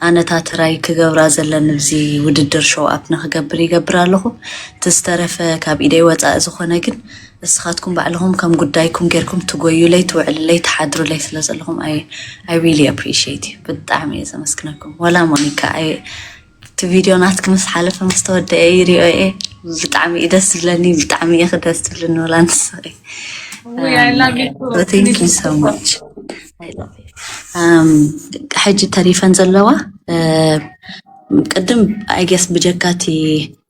ኣነ እታ ትራይ ክገብራ ዘለኒ ብዚ ውድድር ሾው ኣፕ ንክገብር ይገብር ኣለኹ። እቲ ዝተረፈ ካብ ኢደይ ወፃኢ ዝኾነ ግን ንስኻትኩም ባዕልኹም ከም ጉዳይኩም ጌርኩም ትጎዩለይ ትውዕልለይ ትሓድሩለይ ስለ ዘለኹም I really appreciate you። ብጣዕሚ እየ ዘመስግነኩም። ወላ ሞኒካ እቲ ቪድዮ ናትክ ምስ ሓለፈ ምስ ተወደአ ይሪኦ እየ። ብጣዕሚ እዩ ደስ ዝብለኒ፣ ብጣዕሚ እየ ክደስ ዝብልኒ ወላ ንስኺ። Thank you so much። ሕጂ ተሪፈን ዘለዋ ቅድም I guess ብጀካቲ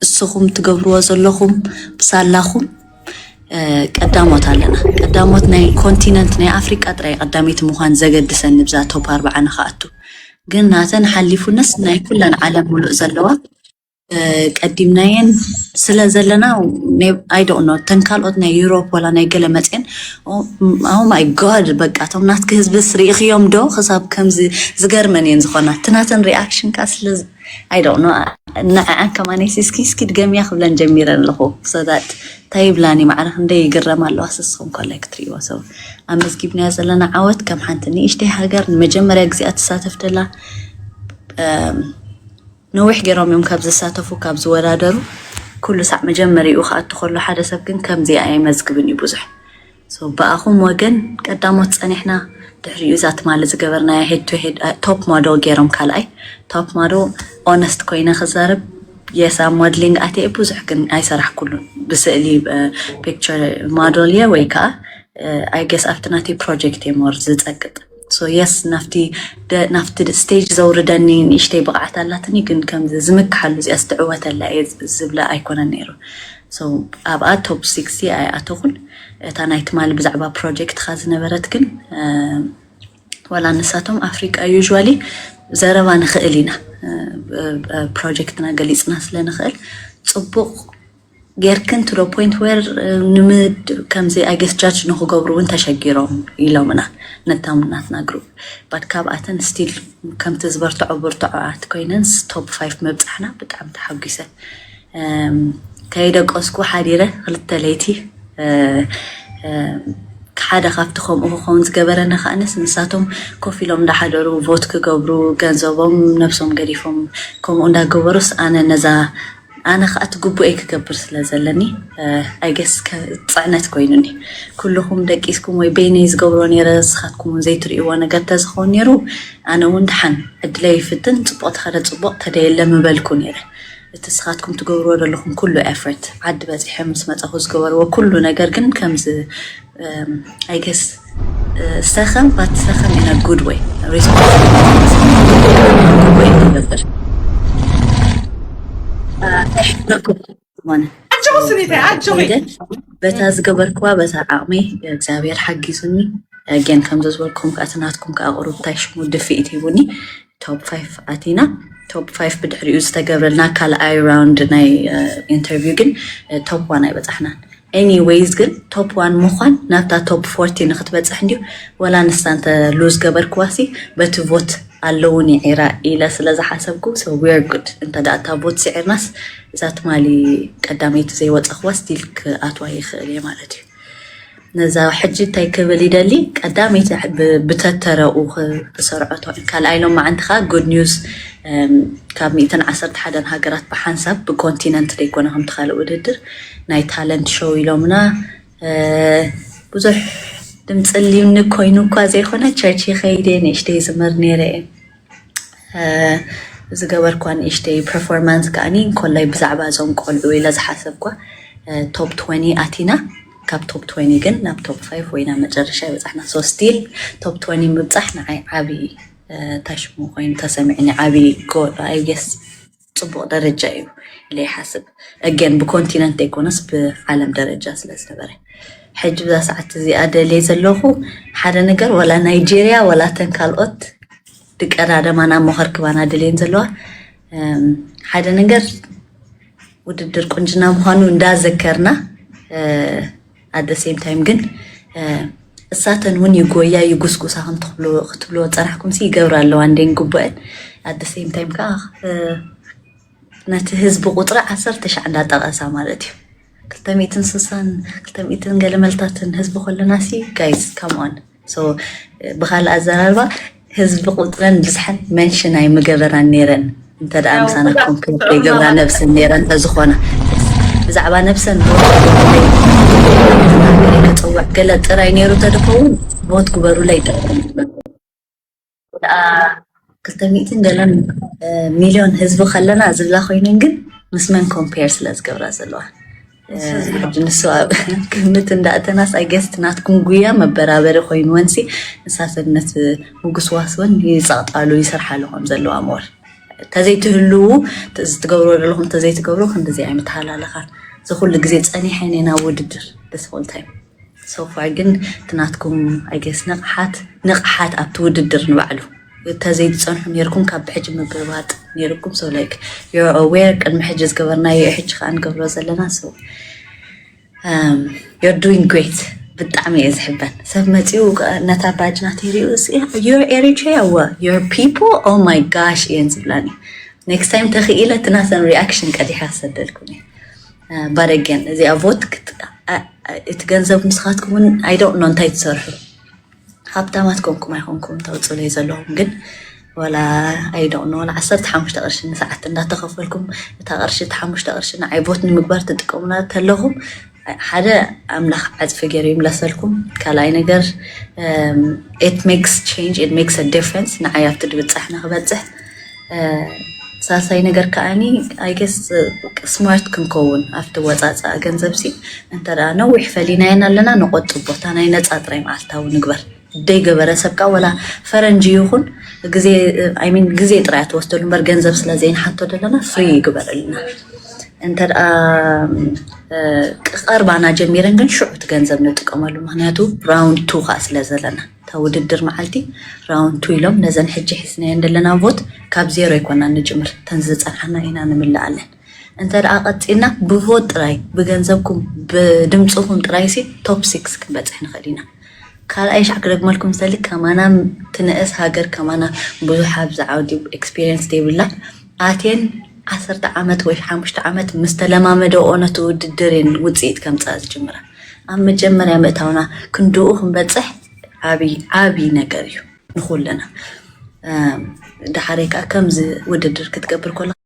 እስኹም ትገብርዎ ዘለኹም ብሳላኹም ቀዳሞት ኣለና። ቀዳሞት ናይ ኮንቲነንት ናይ ኣፍሪቃ ጥራይ ቀዳመይቲ ምዃን ዘገድሰኒ ብዛ ቶፕ ኣርባዓ ንኽኣቱ። ግን ናተን ሓሊፉነስ ናይ ኩለን ዓለም ሙሉእ ዘለዋ ቀዲምናየን ስለ ዘለና I don't know ተን ካልኦት ናይ ዩሮፕ ወላ ናይ ገለ መፅየን oh my god በቃ እቶም ናትኪ ህዝብስ ርኢኽዮም ዶ ክሳብ ከምዚ ዝገርመን እየን ዝኾና እቲ ናተን ሪኣክሽን ከዓ ስለ I don't know ንዐኣን ከማነይ እስኪ እስኪ ድገምያ ክብለን ጀሚረ ኣለኹ so that እንታይ ይብላኒ ማዕረ ክንደይ ይግረም ኣለዋ ስስኹም ኮላይ ክትሪእዎ so ኣመዝጊብናዮ ዘለና ዓወት ከም ሓንቲ ንእሽተይ ሃገር ንመጀመርያ ግዜኣ ትሳተፍ ደላ ነዊሕ ገይሮም እዮም ካብ ዝሳተፉ ካብ ዝወዳደሩ ኩሉ ሳዕ መጀመሪኡ ክኣቱ ከሎ ሓደ ሰብ ግን ከምዚኣ ኣይመዝግብን እዩ ብዙሕ ብኣኹም ወገን ቀዳሞት ፀኒሕና ድሕሪኡ እዛ ትማሊ ዝገበርናያ ሄድ ቱ ሄድ ቶፕ ሞደል ገይሮም ካልኣይ ቶፕ ሞደል ኦነስት ኮይነ ክዛረብ የሳ ሞድሊንግ ኣትየ ብዙሕ ግን ኣይሰራሕኩሉን ብስእሊ ፒክቸር ሞደል እየ ወይ ከዓ I guess ኣብቲ ናተይ ፕሮጀክት እየ ሞር ዝፀቅጥ so yes ናፍቲ ናፍቲ ስቴጅ ዘውርደኒ ንእሽተይ ብቕዓት ኣላትኒ ግን ከምዚ ዝምክሓሉ እዚኣ ዝትዕወተላ እየ ዝብለ ኣይኮነን ነይሩ so ኣብኣ ቶፕ ሲክስቲ ኣይኣተኹን እታ ናይ ትማሊ ብዛዕባ ፕሮጀክትካ ዝነበረት ግን ወላ ንሳቶም ኣፍሪቃ usually ዘረባ ንኽእል ኢና ፕሮጀክትና ገሊፅና ስለ ንኽእል ፅቡቕ ጌርክን to the point where ንምድ ከምዚ I guess judge ንክገብሩ እውን ተሸጊሮም ኢሎምና ነታም ናትና group but ካብኣተን still ከምቲ ዝበርትዖ ብርትዖኣት ኮይነንስ top five ምብፃሕና ብጣዕሚ ተሓጒሰ ከይደቀስኩ ሓዲረ ክልተ ለይቲ ሓደ ካብቲ ከምኡ ክኸውን ዝገበረኒ ከዓነስ ንሳቶም ኮፍ ኢሎም እንዳሓደሩ vote ክገብሩ ገንዘቦም ነብሶም ገዲፎም ከምኡ እንዳገበሩስ ኣነ ነዛ ኣነ ከዓ እቲ ግቡኤ ክገብር ስለ ዘለኒ I guess ፅዕነት ኮይኑኒ ኩልኹም ደቂስኩም ወይ በይነይ ዝገብሮ ነይረ ንስኻትኩም እውን ዘይትርእይዎ ነገር ተዝኸውን ነይሩ ኣነ እውን ደሓን ዕድለይ ይፍትን ፅቡቕ ተኸደ ፅቡቕ ተደየለ ምበልኩ ነይረ እቲ ንስኻትኩም ትገብርዎ ዘለኹም ኩሉ effort ዓዲ በፂሐ ምስ መፀኹ ዝገበርዎ ኩሉ ነገር ግን ከምዚ I guess ሰኸም but ሰኸም in a good way responsible way ትገብር በታ ዝገበርክዋ በታ ዓቕመይ እግዚኣብሔር ሓጊዙኒ ግን ከምዚ ዝበልኩም ከዓ ናትኩም ከዓ ቁሩብ እንታይ ሽሙ ድፍኢት ሂቡኒ top five ኣቲና top five ብድሕሪኡ ዝተገብረልና ካልኣይ round ናይ interview ግን top one ኣይበፃሕናን anyways ግን top one ምዃን ናብታ top forty ንክትበፅሕ እንድዩ ወላ ንሳ እንተ lose ገበርክዋሲ በቲ vote ኣለውን ይዒራ ኢለ ስለ ዝሓሰብኩ so we're good እንተ ደኣ እታ vote ስዒርናስ እዛ ትማሊ ቀዳመይቲ ዘይወፀኽዋ still ክኣትዋ ይኽእል እየ ማለት እዩ ነዛ ሕጂ እንታይ ክብል ይደሊ ቀዳመይቲ ብተተረኡ ክሰርዖ ካልኣይ ሎም መዓንቲ ከዓ good news ካብ ሚእትን ዓሰርተ ሓደን ሃገራት ብሓንሳብ ብኮንቲነንት ዘይኮነ ከምቲ ካልእ ውድድር ናይ talent show ኢሎምና ብዙሕ ድምፂ ሊውኒ ኮይኑ እኳ ዘይኮነ ቸርች ይኸይድ እየ ንእሽተይ ዝመር ነይረ እየ ዝገበርኳ ንእሽተይ performance ከዓኒ እንኮላይ ብዛዕባ እዞም ቆልዑ ኢለ ዝሓሰብኳ top twenty ኣቲና ካብ top twenty ግን ናብ top five ወይ ናብ መጨረሻ ይበፃሕና so still top twenty ምብፃሕ ንዓይ ዓብዪ ታሽሙ ኮይኑ ተሰሚዕኒ ዓብዪ goal I guess ፅቡቕ ደረጃ እዩ ኢለ ይሓስብ again ብኮንቲነንት ዘይኮነስ ብዓለም ደረጃ ስለ ዝነበረ ሕጂ ብዛ ሰዓት እዚኣ ደልየ ዘለኹ ሓደ ነገር ወላ ናይጄርያ ወላ ተን ካልኦት ድቀዳደማና ሞኸር ክባና ደልየን ዘለዋ ሓደ ነገር ውድድር ቁንጅና ምዃኑ እንዳዘከርና at the same time ግን እሳተን እውን ይጎያ ይጉስጉሳ ከም ክትብልዎ ፀናሕኩም ሲ ይገብራ ኣለዋ እንዴን ግቡአን at the same time ከዓ ነቲ ህዝቢ ቁፅሪ ዓሰርተ ሻዕ እንዳጠቐሳ ማለት እዩ ክልተ ሚእትን ስሳን ክልተ ሚእትን ገለ መልታትን ህዝቢ ከለና ሲ guys come on so ብካልእ ኣዘራርባ ህዝቢ ቁፅረን ብዝሓት መንሽን ኣይምገበራን ነይረን። እንተ ደኣ ምሳና ኮምፕሌት ዘይገብራ ነብሰን ነይረን እንተዝኾና፣ ብዛዕባ ነብሰን ክፅውዕ ገለ ጥራይ ነይሩ ተድኸውን፣ ሞት ግበሩለይ ጥራይ። ደኣ ክልተ ሚእትን ገለን ሚልዮን ህዝቢ ከለና ዝብላ ኮይነን ግን ምስ መን ኮምፔር ስለ ዝገብራ ዘለዋ ንሱ ኣብ ግምት እንዳእተናስ ኣገስት ናትኩም ጉያ መበራበሪ ኮይንወንሲ ንሳተነት ምጉስዋስ እውን ይፀቕጣሉ ይሰርሓሉ ከም ዘለዋ ሞር ተዘይትህልዉ ትገብሮ ዘለኹም ተዘይትገብሮ ክንዲዚ ኣይምተሃላለኻን እዚ ኩሉ ግዜ ፀኒሐን ኢና ውድድር ደስፎልታይ ሶፋር ግን ትናትኩም ኣይገስ ንቕሓት ንቕሓት ኣብቲ ውድድር ንባዕሉ ተዘይትፀንሑ ነርኩም ካብ ብሕጂ ምግርባጥ ነርኩም so like you're aware ቅድሚ ሕጂ ዝገበርናዮ ሕጂ ከዓ ንገብሮ ዘለና so you're doing great ብጣዕሚ እየ ዝሕበን ሰብ መፂኡ ነታ ባጅ ናተይ ሪኡ you're Eritrea ዋ your people oh my gosh እየን ዝብላኒ next time ተኽኢለ ትናተን reaction ቀዲሓ ክሰደልኩም እየ but again እዚኣ vote እቲ ገንዘብ ንስኻትኩም እውን I don't know እንታይ ትሰርሑ ሃብታማት ኮንኩም ኣይኮንኩም ተውፅለይ ዘለኹም ግን ወላ I don't know ወላ ዓሰርተ ሓሙሽተ ቅርሺ ንሰዓት እንዳተኸፈልኩም እታ ቅርሺ እቲ ሓሙሽተ ቅርሺ ንዓይ vote ንምግባር ትጥቀሙላ ተለኹም ሓደ ኣምላኽ ዓፅፊ ገይሩ ይምለሰልኩም ካልኣይ ነገር it makes change it makes a difference ንዓይ ኣብቲ ድብፃሕ ንክበፅሕ ሳልሳይ ነገር ከዓኒ I guess smart ክንከውን ኣብቲ ወፃፃ ገንዘብ ሲ እንተ ነዊሕ ፈሊናየን ኣለና ንቆጥብ ቦታ ናይ ነፃ ጥራይ መዓልታዊ ንግበር ደይገበረ ሰብ ከዓ ወላ ፈረንጂ ይኹን ግዜ I mean ግዜ ጥራይ ትወስደሉ እምበር ገንዘብ ስለ ዘይንሓቶ ዘለና free ይግበረልና እንተ ቀርባና ጀሚረን ግን ሽዑ እቲ ገንዘብ ንጥቀመሉ ምክንያቱ round two ከዓ ስለ ዘለና እታ ውድድር መዓልቲ round two ኢሎም ነዘን ሕጂ ሒዝናየን ዘለና vote ካብ ዜሮ ኣይኮና ንጅምር ተን ዝፀንሓና ኢና ንምልኣለን እንተ ደኣ ቀፂልና ብ vote ጥራይ ብገንዘብኩም ብድምፅኹም ጥራይ ሲ top six ክንበፅሕ ንኽእል ኢና ካልኣይ ሻዕ ክደግመልኩም ዝደሊ ከማና ትንእስ ሃገር ከማና ብዙሕ ኣብዚ ዓውዲ experience ዘይብላ ኣትየን ዓሰርተ ዓመት ወይ ሓሙሽተ ዓመት ምስ ተለማመደኦ ነቲ ውድድር እየን ውፅኢት ከምፅኣ ዝጅምራ ኣብ መጀመርያ ምእታውና ክንድኡ ክንበፅሕ ዓብይ ዓብይ ነገር እዩ ንኩልና ድሓረይ ከዓ ከምዚ ውድድር ክትገብር ከለካ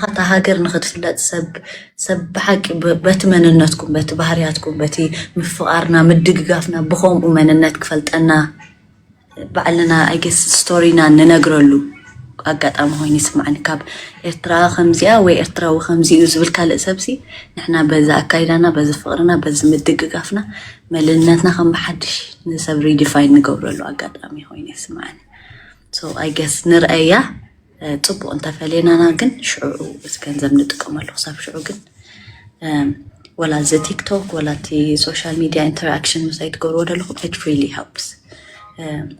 እታ ሃገር ንክትፍለጥ ሰብ ሰብ ብሓቂ በቲ መንነትኩም በቲ ባህርያትኩም በቲ ምፍቃርና ምድግጋፍና ብከምኡ መንነት ክፈልጠና ባዕልና I guess ስቶሪና ንነግረሉ ኣጋጣሚ ኮይኑ ይስማዓኒ ካብ ኤርትራ ከምዚኣ ወይ ኤርትራዊ ከምዚ እዩ ዝብል ካልእ ሰብሲ ንሕና በዚ ኣካይዳና በዚ ፍቅርና በዚ ምድግጋፍና መንነትና ከም ብሓድሽ ንሰብ redefine ንገብረሉ ኣጋጣሚ ኮይኑ ይስማዓኒ so I guess ንርኣያ ፅቡቅ እንተፈለየናና ግን ሽዑ እዚ ገንዘብ ንጥቀመሉ ክሳብ ሽዑ ግን ወላ እዚ ቲክቶክ ወላ እቲ social media interaction ምሳይ ትገብርዎ ዘለኹም it really helps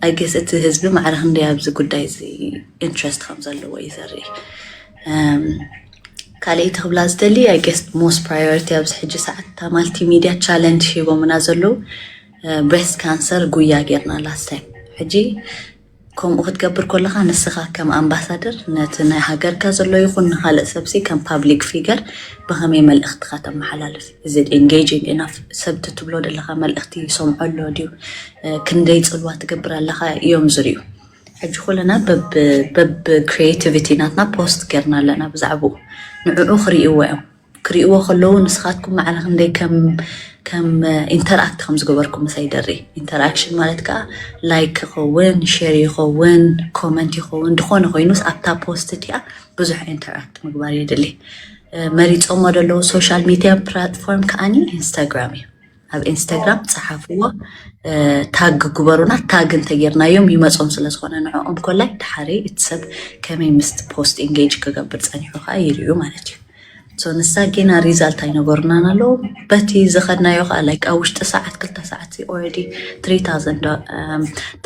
I guess እቲ ህዝቢ ማዕረ ክንደይ ኣብዚ ጉዳይ እዚ interest ከም ዘለዎ እዩ ዘርኢ ካልኣይቲ ክብላ ዝደሊ I guess most priority ኣብዚ ሕጂ ሰዓት እታ multimedia challenge ሂቦምና ዘለዉ breast cancer ጉያ ጌርና last time ሕጂ ከምኡ ክትገብር ከለኻ ንስኻ ከም ኣምባሳደር ነቲ ናይ ሃገርካ ዘሎ ይኹን ንኻልእ ሰብሲ ከም public figure ብኸመይ መልእኽትኻ ተመሓላልፍ is it engaging enough ሰብ ትብሎ ዘለኻ መልእኽቲ ይሰምዖ ኣሎ ድዩ ክንደይ ፅልዋ ትገብር ኣለኻ እዮም ዝርዩ ሕጂ ኩልና በብ creativity ናትና post ጌርና ኣለና ብዛዕባኡ ንዕኡ ክርእይዎ እዮም ክርእይዎ ከለዉ ንስኻትኩም ማዕረ ክንደይ ከም ከም interact ከም ዝገበርኩም ምሳይ ደሪ interaction ማለት ከዓ like ይኸውን share ይኸውን comment ይኸውን ዝኾነ ኮይኑስ ኣብታ post እቲኣ ብዙሕ interact ምግባር የድሊ መሪፆሞ ዘለዉ social media platform ከዓኒ Instagram እዩ ኣብ Instagram ፀሓፍዎ tag ግበሩና tag እንተጌርናዮም ይመፆም ስለዝኾነ ንዕኦም ኮላይ ድሓረይ እቲ ሰብ ከመይ ምስ post engage ክገብር ፀኒሑ ከዓ ይርእዩ ማለት እዩ so ንሳ ጌና result ኣይነበሩናን ኣለዉ በቲ ዝኸድናዮ ከዓ like ኣብ ውሽጢ ሰዓት ክልተ ሰዓት already three thousand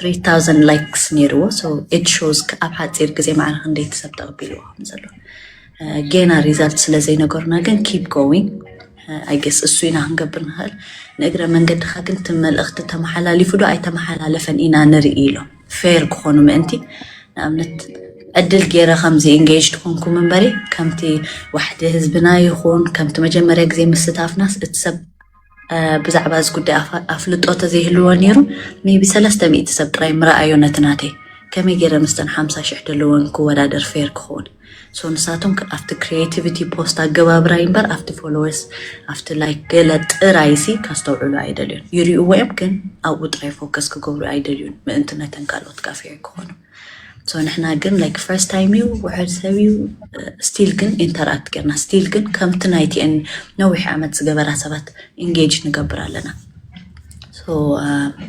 three thousand likes ነይርዎ so it shows ኣብ ሓፂር ግዜ ማዕረ ክንደይ ሰብ ተቐቢልዎ ከም ዘሎ ጌና result ስለ ዘይነገሩና ግን keep going I guess እሱ ኢና ክንገብር ንኽእል ንእግረ መንገድኻ ግን እቲ መልእኽቲ ተመሓላሊፉ ዶ ኣይተመሓላለፈን ኢና ንርኢ ኢሎም fair ክኾኑ ምእንቲ ንኣብነት ዕድል ገይረ ከምዚ engaged ኮንኩም እምበሪ ከምቲ ዋሕዲ ህዝብና ይኹን ከምቲ መጀመርያ ግዜ ምስታፍናስ እቲ ሰብ ብዛዕባ እዚ ጉዳይ ኣፍልጦ ተዘይህልዎ ነይሩ maybe ሰለስተ ሚእቲ ሰብ ጥራይ ምረኣዮ ነቲ ናተይ። ከመይ ገይረ ምስተን ሓምሳ ሽሕ ዘለዎን ክወዳደር fair ክኸውን? So ንሳቶም ኣብቲ creativity post ኣገባብራይ እምበር ኣብቲ followers ኣብቲ like ገለ ጥራይሲ ከስተውዕሉ ኣይደልዩን። ይሪእዎ እዮም ግን ኣብኡ ጥራይ focus ክገብሩ ኣይደልዩን ምእንቲ ነተን ካልኦት ከኣ fair ክኾኑ። So ንሕና ግን like first time እዩ ውሕድ ሰብ እዩ still ግን interact ጌርና still ግን ከምቲ ናይቲአን ነዊሕ ዓመት ዝገበራ ሰባት engage ንገብር ኣለና። So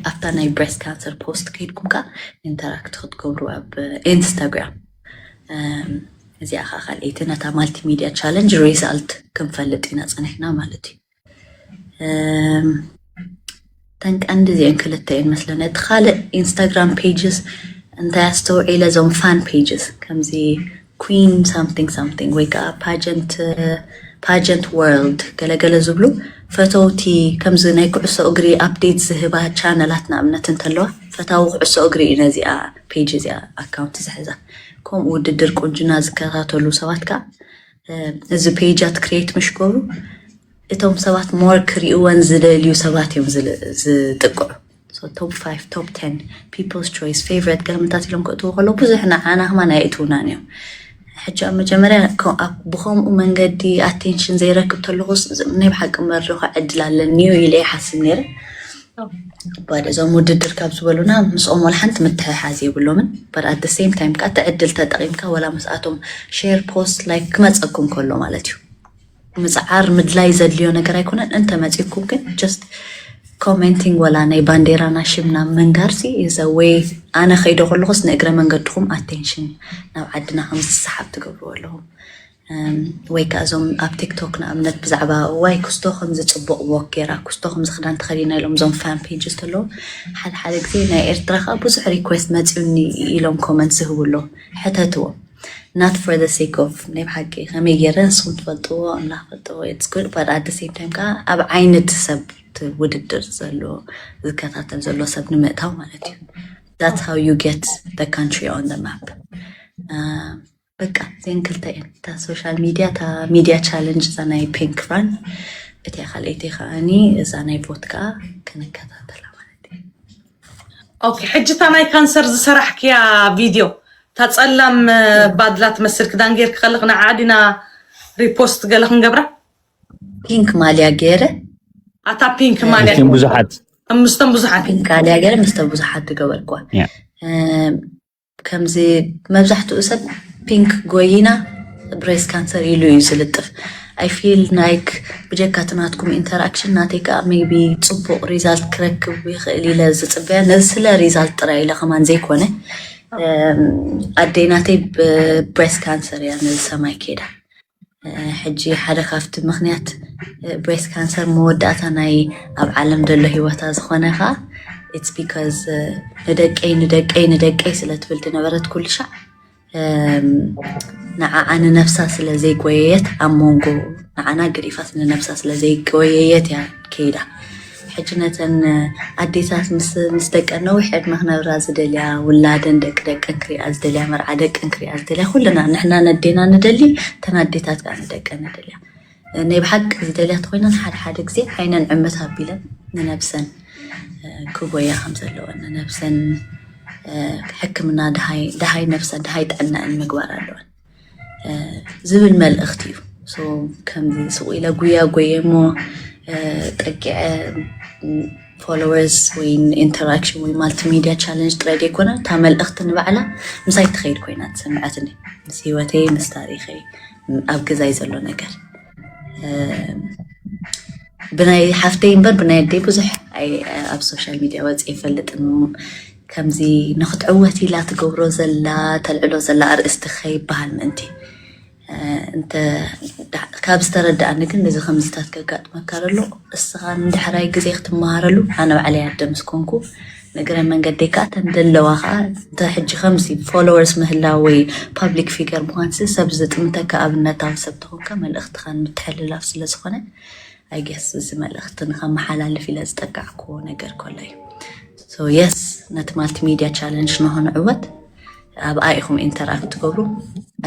ኣብታ ናይ breast cancer post ከይድኩም ከኣ interact ክትገብሩ ኣብ Instagram። እዚኣ ከዓ ካልኣይቲ ነታ multimedia challenge result ክንፈልጥ ኢና ጸኒሕና ማለት እዩ። ተን ቀንዲ እዚአን ክልተ እየን መስለኒ። እቲ ካልእ Instagram pages እንታይ ኣስተውዒለ እዞም fan pages ከምዚ queen something something ወይ ከዓ pageant pageant world ገለገለ ዝብሉ ፈተውቲ ከምዚ ናይ ኩዕሶ እግሪ update ዝህባ ቻነላት ንኣብነት እንተለዋ ፈታዊ ኩዕሶ እግሪ እዩ ነዚኣ page እዚኣ account ዝሕዛ። ከምኡ ውድድር ቁንጅና ዝከታተሉ ሰባት ከዓ እዚ page ኣት create ምሽ ገብሩ እቶም ሰባት more ክሪእወን ዝደልዩ ሰባት እዮም ዝጥቅዑ። Top five top ten people's choice favorite ገለምታት ኢሎም ክእትዉ ከለዉ ብዙሕ ንዓና ከማን ኣየእትዉናን እዮም። ሕጂ ኣብ መጀመርያ ብከምኡ መንገዲ attention ዘይረክብ ተለኹስ ናይ ብሓቂ መርልኳ ዕድል ኣለኒ እዩ ኢለ ይሓስብ ነይረ። ባድ እዞም ውድድር ካብ ዝበሉና ምስኦም ወላ ሓንቲ ምትሕሓዝ የብሎምን። But at the same time ከዓ እቲ ዕድል ተጠቒምካ ወላ ምስኣቶም share post like ክመፀኩም ከሎ ማለት እዩ። ምፅዓር ምድላይ ዘድልዮ ነገር ኣይኮነን። እንተ መፂኩም ግን just commenting ወላ ናይ ባንዴራና ሽምና ምንጋርሲ is a way ኣነ ከይዶ ከለኹስ ንእግረ መንገድኹም attention ናብ ዓድና ከም ዝሰሓብ ትገብርዎ ኣለኹም። ወይ ከዓ እዞም ኣብ ቲክቶክ ንኣብነት ብዛዕባ ዋይ ክስቶ ከምዚ ፅቡቕ ወክ ገይራ ክስቶ ከምዚ ክዳን ተኸዲና ኢሎም እዞም fan pages ተለዉ ሓደ ሓደ ግዜ ናይ ኤርትራ ከዓ ብዙሕ request መፂኡኒ ኢሎም comment ዝህቡ ኣለዉ። ሕተትዎም not for the sake of ናይ ብሓቂ ከመይ ገይረ ንስኹም ትፈልጥዎ ኣምላኽ ፈልጥዎ it's good but at the same time ከዓ ኣብ ዓይኒ እቲ ሰብ እቲ ውድድር ዘሎ ዝከታተል ዘሎ ሰብ ንምእታው ማለት እዩ። That's how you get the country on the map. በቃ እዚአን ክልተ እየን እታ social media እታ media challenge እዛ ናይ pink run እቲያ ካልኣይቲ ከዓኒ እዛ ናይ vote ከዓ ክንከታተላ ማለት እዩ። Okay ሕጂ እታ ናይ cancer ዝሰራሕክያ video እታ ፀላም ባድላ ትመስል ክዳን ጌርክ ከለክ ንዓ ዲና repost ገለ ክንገብራ pink ማልያ ገይረ ኣታ pink ማልያ ብዙሓት ምስቶም ብዙሓት pink ማልያ ገይረ ምስቶም ብዙሓት ዝገበርክዋ ከምዚ መብዛሕትኡ ሰብ pink ጎይና breast cancer ኢሉ እዩ ዝልጥፍ። I feel like ብጀካ እቲ ናትኩም interaction ናተይ ከዓ maybe ፅቡቕ result ክረክብ ይኽእል ኢለ ዝፅበያ ነዚ ስለ result ጥራይ ኢለ ከማን ዘይኮነ ኣደይ ናተይ ብ breast cancer እያ ነዚ ሰማይ ከይዳ። ሕጂ ሓደ ካብቲ ምኽንያት breast cancer መወዳእታ ናይ ኣብ ዓለም ዘሎ ህይወታ ዝኾነ ከዓ it's because ንደቀይ ንደቀይ ንደቀይ ስለ ትብል ዝነበረት ኩሉ ሻዕ ንዓዓ ንነፍሳ ስለ ዘይጎየየት ኣብ መንጎ ንዓና ገዲፋስ ንነፍሳ ስለ ዘይጎየየት እያ ከይዳ። ሕጂ ነተን ኣዴታት ምስ ምስ ደቀን ነዊሕ ዕድመ ክነብራ ዝደልያ ውላደን ደቂ ደቀን ክሪኣ ዝደልያ መርዓ ደቀን ክሪኣ ዝደልያ ኩልና ንሕና ነዴና ንደሊ እተን ኣዴታት ከዓ ንደቀን ንደልያ ናይ ብሓቂ ዝደልያ ተኮይነን ሓደ ሓደ ግዜ ዓይነን ዕምት ኣቢለን ንነብሰን ክጎያ ከም ዘለወን ንነብሰን ሕክምና ደሃይ ነብሰን ደሃይ ጥዕናን ምግባር ኣለወን ዝብል መልእኽቲ እዩ። ከምዚ ስቕ ኢለ ጉያ ጎየ እሞ ጠቂዐ followers ወይ interaction ወይ multimedia challenge ጥራይ ዘይኮነ እታ መልእኽቲ ንባዕላ ምሳይ ትኸይድ ኮይና ትስምዐትኒ ምስ ህይወተይ ምስ ታሪኸይ ኣብ ገዛይ ዘሎ ነገር ብናይ ሓፍተይ እምበር ብናይ ኣደይ ብዙሕ ኣብ social media ወፂ ይፈልጥን ከምዚ ንክትዕወት ኢላ ትገብሮ ዘላ ተልዕሎ ዘላ ኣርእስቲ ከይበሃል ምእንቲ እንተ ካብ ዝተረዳእኒ ግን እዚ ከምዚታት ከጋጥመካ ዘሎ እስኻ ንድሕራይ ግዜ ክትመሃረሉ ኣነ ባዕለይ ኣደ ምስ ኮንኩ ንእግረ መንገደይ ከዓ ተን ዘለዋ ከዓ እንተ ሕጂ ከምዚ followers ምህላው ወይ public figure ምኳንሲ ሰብ ዝጥምተካ ኣብነታዊ ሰብ ተኾንካ መልእኽትኻ ንምትሕልላፍ ስለ ዝኾነ I guess እዚ መልእኽቲ ንኸመሓላልፍ ኢለ ዝጠቃዕኩዎ ነገር ከሎ እዩ። So yes ነቲ multimedia challenge ንኽንዕወት ኣብኣ ኢኹም interact ትገብሩ።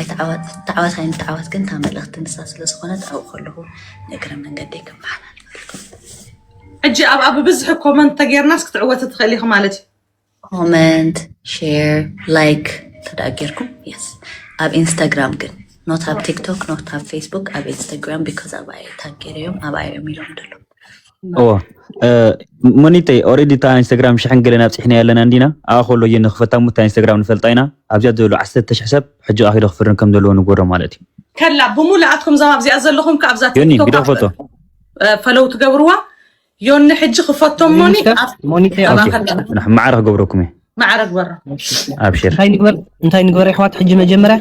ኣይተዓወት ተዓወት ኣይንተዓወት ግን እታ መልእኽቲ ንሳ ስለ ዝኾነት ኣብኡ ከለኹ ንእግረ መንገደይ ከመሓላልፈልኩም። ሕጂ ኣብኣ ብብዝሒ ኮመንት ተጌርናስ ክትዕወቲ ትኽእል ኢኺ ማለት እዩ። ኮመንት፣ ሼር፣ ላይክ ተደኣ ጌርኩም፣ የስ። ኣብ ኢንስታግራም ግን፣ ኖት ኣብ ቲክቶክ፣ ኖት ኣብ ፌስቡክ፣ ኣብ ኢንስታግራም፣ ቢኮዝ ኣብኣ እየ ታግ ገይረዮም፣ ኣብኣ እዮም ኢሎም ደሎ። እዎ። እ፣ ሞኒተይ፣ ኦሬዲ እታ ኢንስታግራም ሽሕን ገለን ኣብፂሕና ያለና እንዲና። ኣኣ ከሎ እየ ንክፈታ እሞ እታ ኢንስታግራም ንፈልጣ ኢና። ኣብዚኣ ዘሎ ዓሰርተ ሽሕ ሰብ ሕጂ ኣኺዶ ክፍርን ከም ዘለዎ ንጎሮ ማለት እዩ። ከላ ብሙሉኣትኩም ዛም ኣብዚኣ ዘለኹም ከ ኣብዛ ዮኒ፣ ቲክቶክ ቢዶ ክፈቶ። ፈለው ትገብርዋ። ዮኒ ሕጂ ክፈቶም ሞኒ ሚኒስተር፣ ሞኒተይ፣ ኣብ- ከላ ንሕ-፣ ማዕረ ክገብረኩም እየ። ማዕረ ግበሮ። ኣብሽር። እንታይ ንግበር እንታይ ንግበር ይሕዋት? ሕጂ መጀመርያ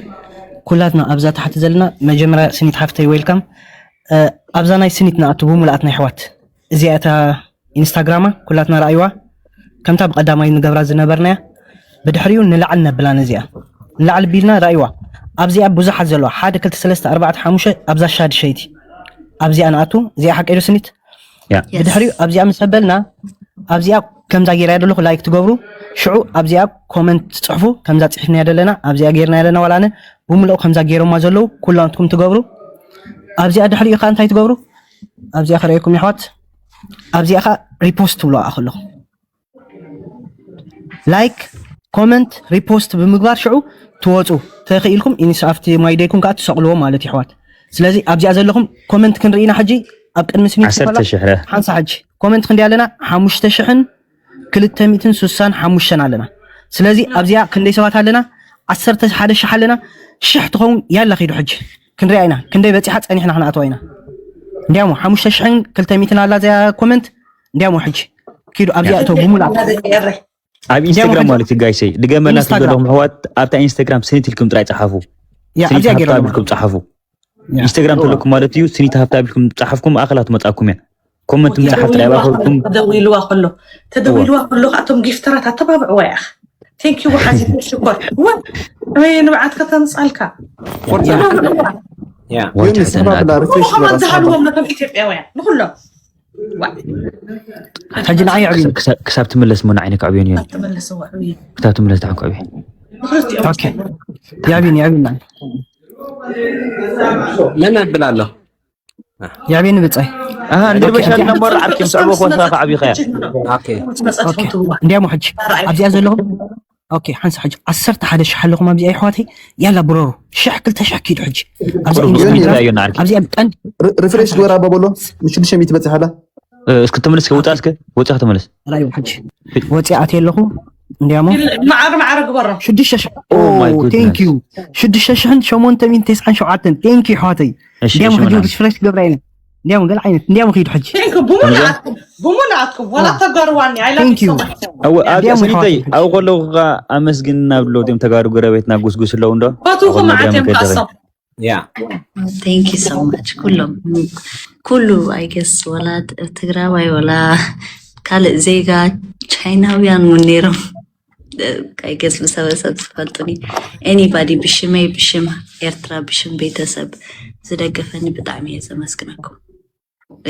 ኩላትና ኣብዛ ታሕቲ ዘለና መጀመርያ ስኒት ሓፍተይ ዌልካም። ኣብዛ ናይ ስኒት ንኣቱ ብሙሉኣትና ይሕዋት። እዚኣ እታ ኢንስታግራማ ኩላትና ረኣይዋ፣ ከምታ ብቐዳማይ ንገብራ ዝነበርናያ። ብድሕሪኡ ንላዕሊ ነብላ ነዚኣ ንላዕሊ ቢልና ረኣይዋ። ኣብዚኣ ብዙሓት ዘለዋ ሓደ ክልተ ሰለስተ ኣርባዕተ ሓሙሽተ ኣብዛ ሻድሸይቲ ኣብዚኣ ንኣቱ። እዚኣ ሓቀይዶ ስኒት? ያ። ብድሕሪኡ ኣብዚኣ ምስ ኣበልና ኣብዚኣ ከምዛ ጌራ ደለኹ ላይክ ትገብሩ። ሽዑ ኣብዚኣ ኮመንት ትፅሕፉ። ከምዛ ፅሒፍና ደለና ኣብዚኣ ጌርና ደለና ዋላነ ብምልኦ ከምዛ ጌሮማ ዘለዉ ኩላንትኩም ትገብሩ። ኣብዚኣ ድሕሪኡ ከዓ እንታይ ትገብሩ? ኣብዚኣ ከርእየኩም ይሕዋት። ኣብዚኣ ከዓ ሪፖስት ትብሎ ኣኸለኹ ላይክ ኮመንት ሪፖስት ብምግባር ሽዑ ትወፁ። ተኽኢልኩም ኢንስ ኣብቲ ማይደይኩም ከዓ ትሰቕልዎ ማለት ይሕዋት። ስለዚ ኣብዚኣ ዘለኹም ኮመንት ክንርኢና ሕጂ ኣብ ቅድሚ ስኒ ዓሰርተ ሽሕ ረ። ሓንሳ ሕጂ ኮመንት ክንደይ ኣለና? ሓሙሽተ ሽሕን ክልተ ሚእትን ስሳን ሓሙሽተን ኣለና። ስለዚ ኣብዚኣ ክንደይ ሰባት ኣለና? ዓሰርተ ሓደ ሽሕ ኣለና። ሽሕ ትኸውን ያላ ኪዱ ሕጂ ክንሪኣ ኢና። ክንደይ በፂሓ ፀኒሕና ክንኣትዋ ኢና። እንዲያሞ ሓሙሽተ ሽሕን ክልተ ሚእትን ኣላ እዚኣ ኮመንት። እንዲያሞ ሕጂ ኪዱ ኣብዚኣ እቶ ብሙላ ኣብ ኢንስታግራም ማለት እዩ ጋይሰይ፣ ድገመላ ኢንስታግራም። ዘለኹም ኣሕዋት ኣብታ ኢንስታግራም ስኒት ኢልኩም ጥራይ ፀሓፉ። ያ ስኒት ኣብዚኣ ገይሩ ሃብታም ኣለኹ። ኢልኩም ፀሓፉ። ያ። ኢንስታግራም ተለኩም ማለት እዩ፣ ስኒት ሃብታም ኢልኩም ፀሓፍኩም ኣኽላ ትመፃኩም እያ። ኮመንት ምፅሓፍ ጥራይ ባኸልኩም። ተደዊልዋ ከሎ ተደዊልዋ ከሎ ከኣቶም ጊፍተራት ኣተባብዕዋ ያኽ። ቴንኪ ወሓዚ ሽኮር ወ ወይ ንብዓት ከተምፃልካ ያ ወይ ዮኒ፣ ሰፋ ብላ ሪፍሬሽ ከማን ዝበላ ዝሃልዎም ነቶም ኢትዮጵያውያን ንኩሎም ሕጂ ንዓይ ዕብዩ ክሳብ- ክሳብ ትምለስ ሞ ንዓይነ ክዕብዮን እዩ። ተመለስዋ ዕብዩ ክሳብ ትምለስ ደሓን ክዕብዮ። ንክልቲኦም ኦኬ። ያቢን ያቢን ናይ መን ኣብል ኣሎ? ያቢን ብጻይ ኣሃ እንድርበሻል ነበር ዓርኪም ስዕቦ ኮንካ ክዓብዩ ከያ። ኦኬ። መፀት ትብዋ እንዲያሞ ሕጂ ኣብዚኣ ዘለኹም ኦኬ ሓንሳ ሕጂ ዓሰርተ ሓደ ሽሕ ኣለኹም ኣብዚኣ ይሕዋተይ። ያላ ብረሩ ሽሕ ክልተ ሽሕ ኪዱ ሕጂ ኣብዚኣ ቁሩብ ኢንስታግራም ቁሩብ እዩ ንዓርኪ። ኣብዚኣ ቀንዲ ሪፍሬሽ ግበራ በበሎ ምሽ ሽዱሽተ ሚእቲ በፂሓ ኣላ። እስኪ ተመለስ ውፃ እስከ። ወፂኻ ተመለስ። ራዩ ሕጂ ወፂኣ ኣትየ ኣለኹ። እንዲያሞ ማዕረ ማዕረ ግበሮ። ሽዱሽተ ሽሕ Oh my goodness. ቴንክ ዩ ሽዱሽተ ሽሕን ሸሞንተ ሚእትን ተስዓን ሸውዓተን ቴንክ ዩ ኣሕዋተይ። እሺ፣ እንዲያሞ እሺ፣ ሕጂ ምናምን። ሪፍሬሽ ክገብራ ኢለ እንዲያሞ ገለ ዓይነት እንዲያሞ ኪዱ ሕጂ ቴንክ ብሙሉኣትኩም ብሙሉኣትኩም ዋላ ተጋርዋኒ ኣይላ Thank you. ኣው ኣብ እንዲያም ስኒተይ ይሓወቅ። ኣብ ከለኹ ከዓ ኣመስግን ናብ ሎ ዲም ተጋሩ ጎረቤትና ጉስጉስ ኣለዉ እንዶ። ፈትውኹም ኣብ መድረም ኣትዮም ገደረይ። ካሶም ያ Thank you so much ኩሎም ኩሉ I guess ወላ ትግራዋይ ወላ ካልእ ዜጋ ቻይናውያን እውን ነይሮም። I guess ብሰበሰብ ዝፈልጡኒ anybody ብሽመይ ብሽም ኤርትራ ብሽም ቤተሰብ ዝደገፈኒ ብጣዕሚ እየ ዘመስግነኩም።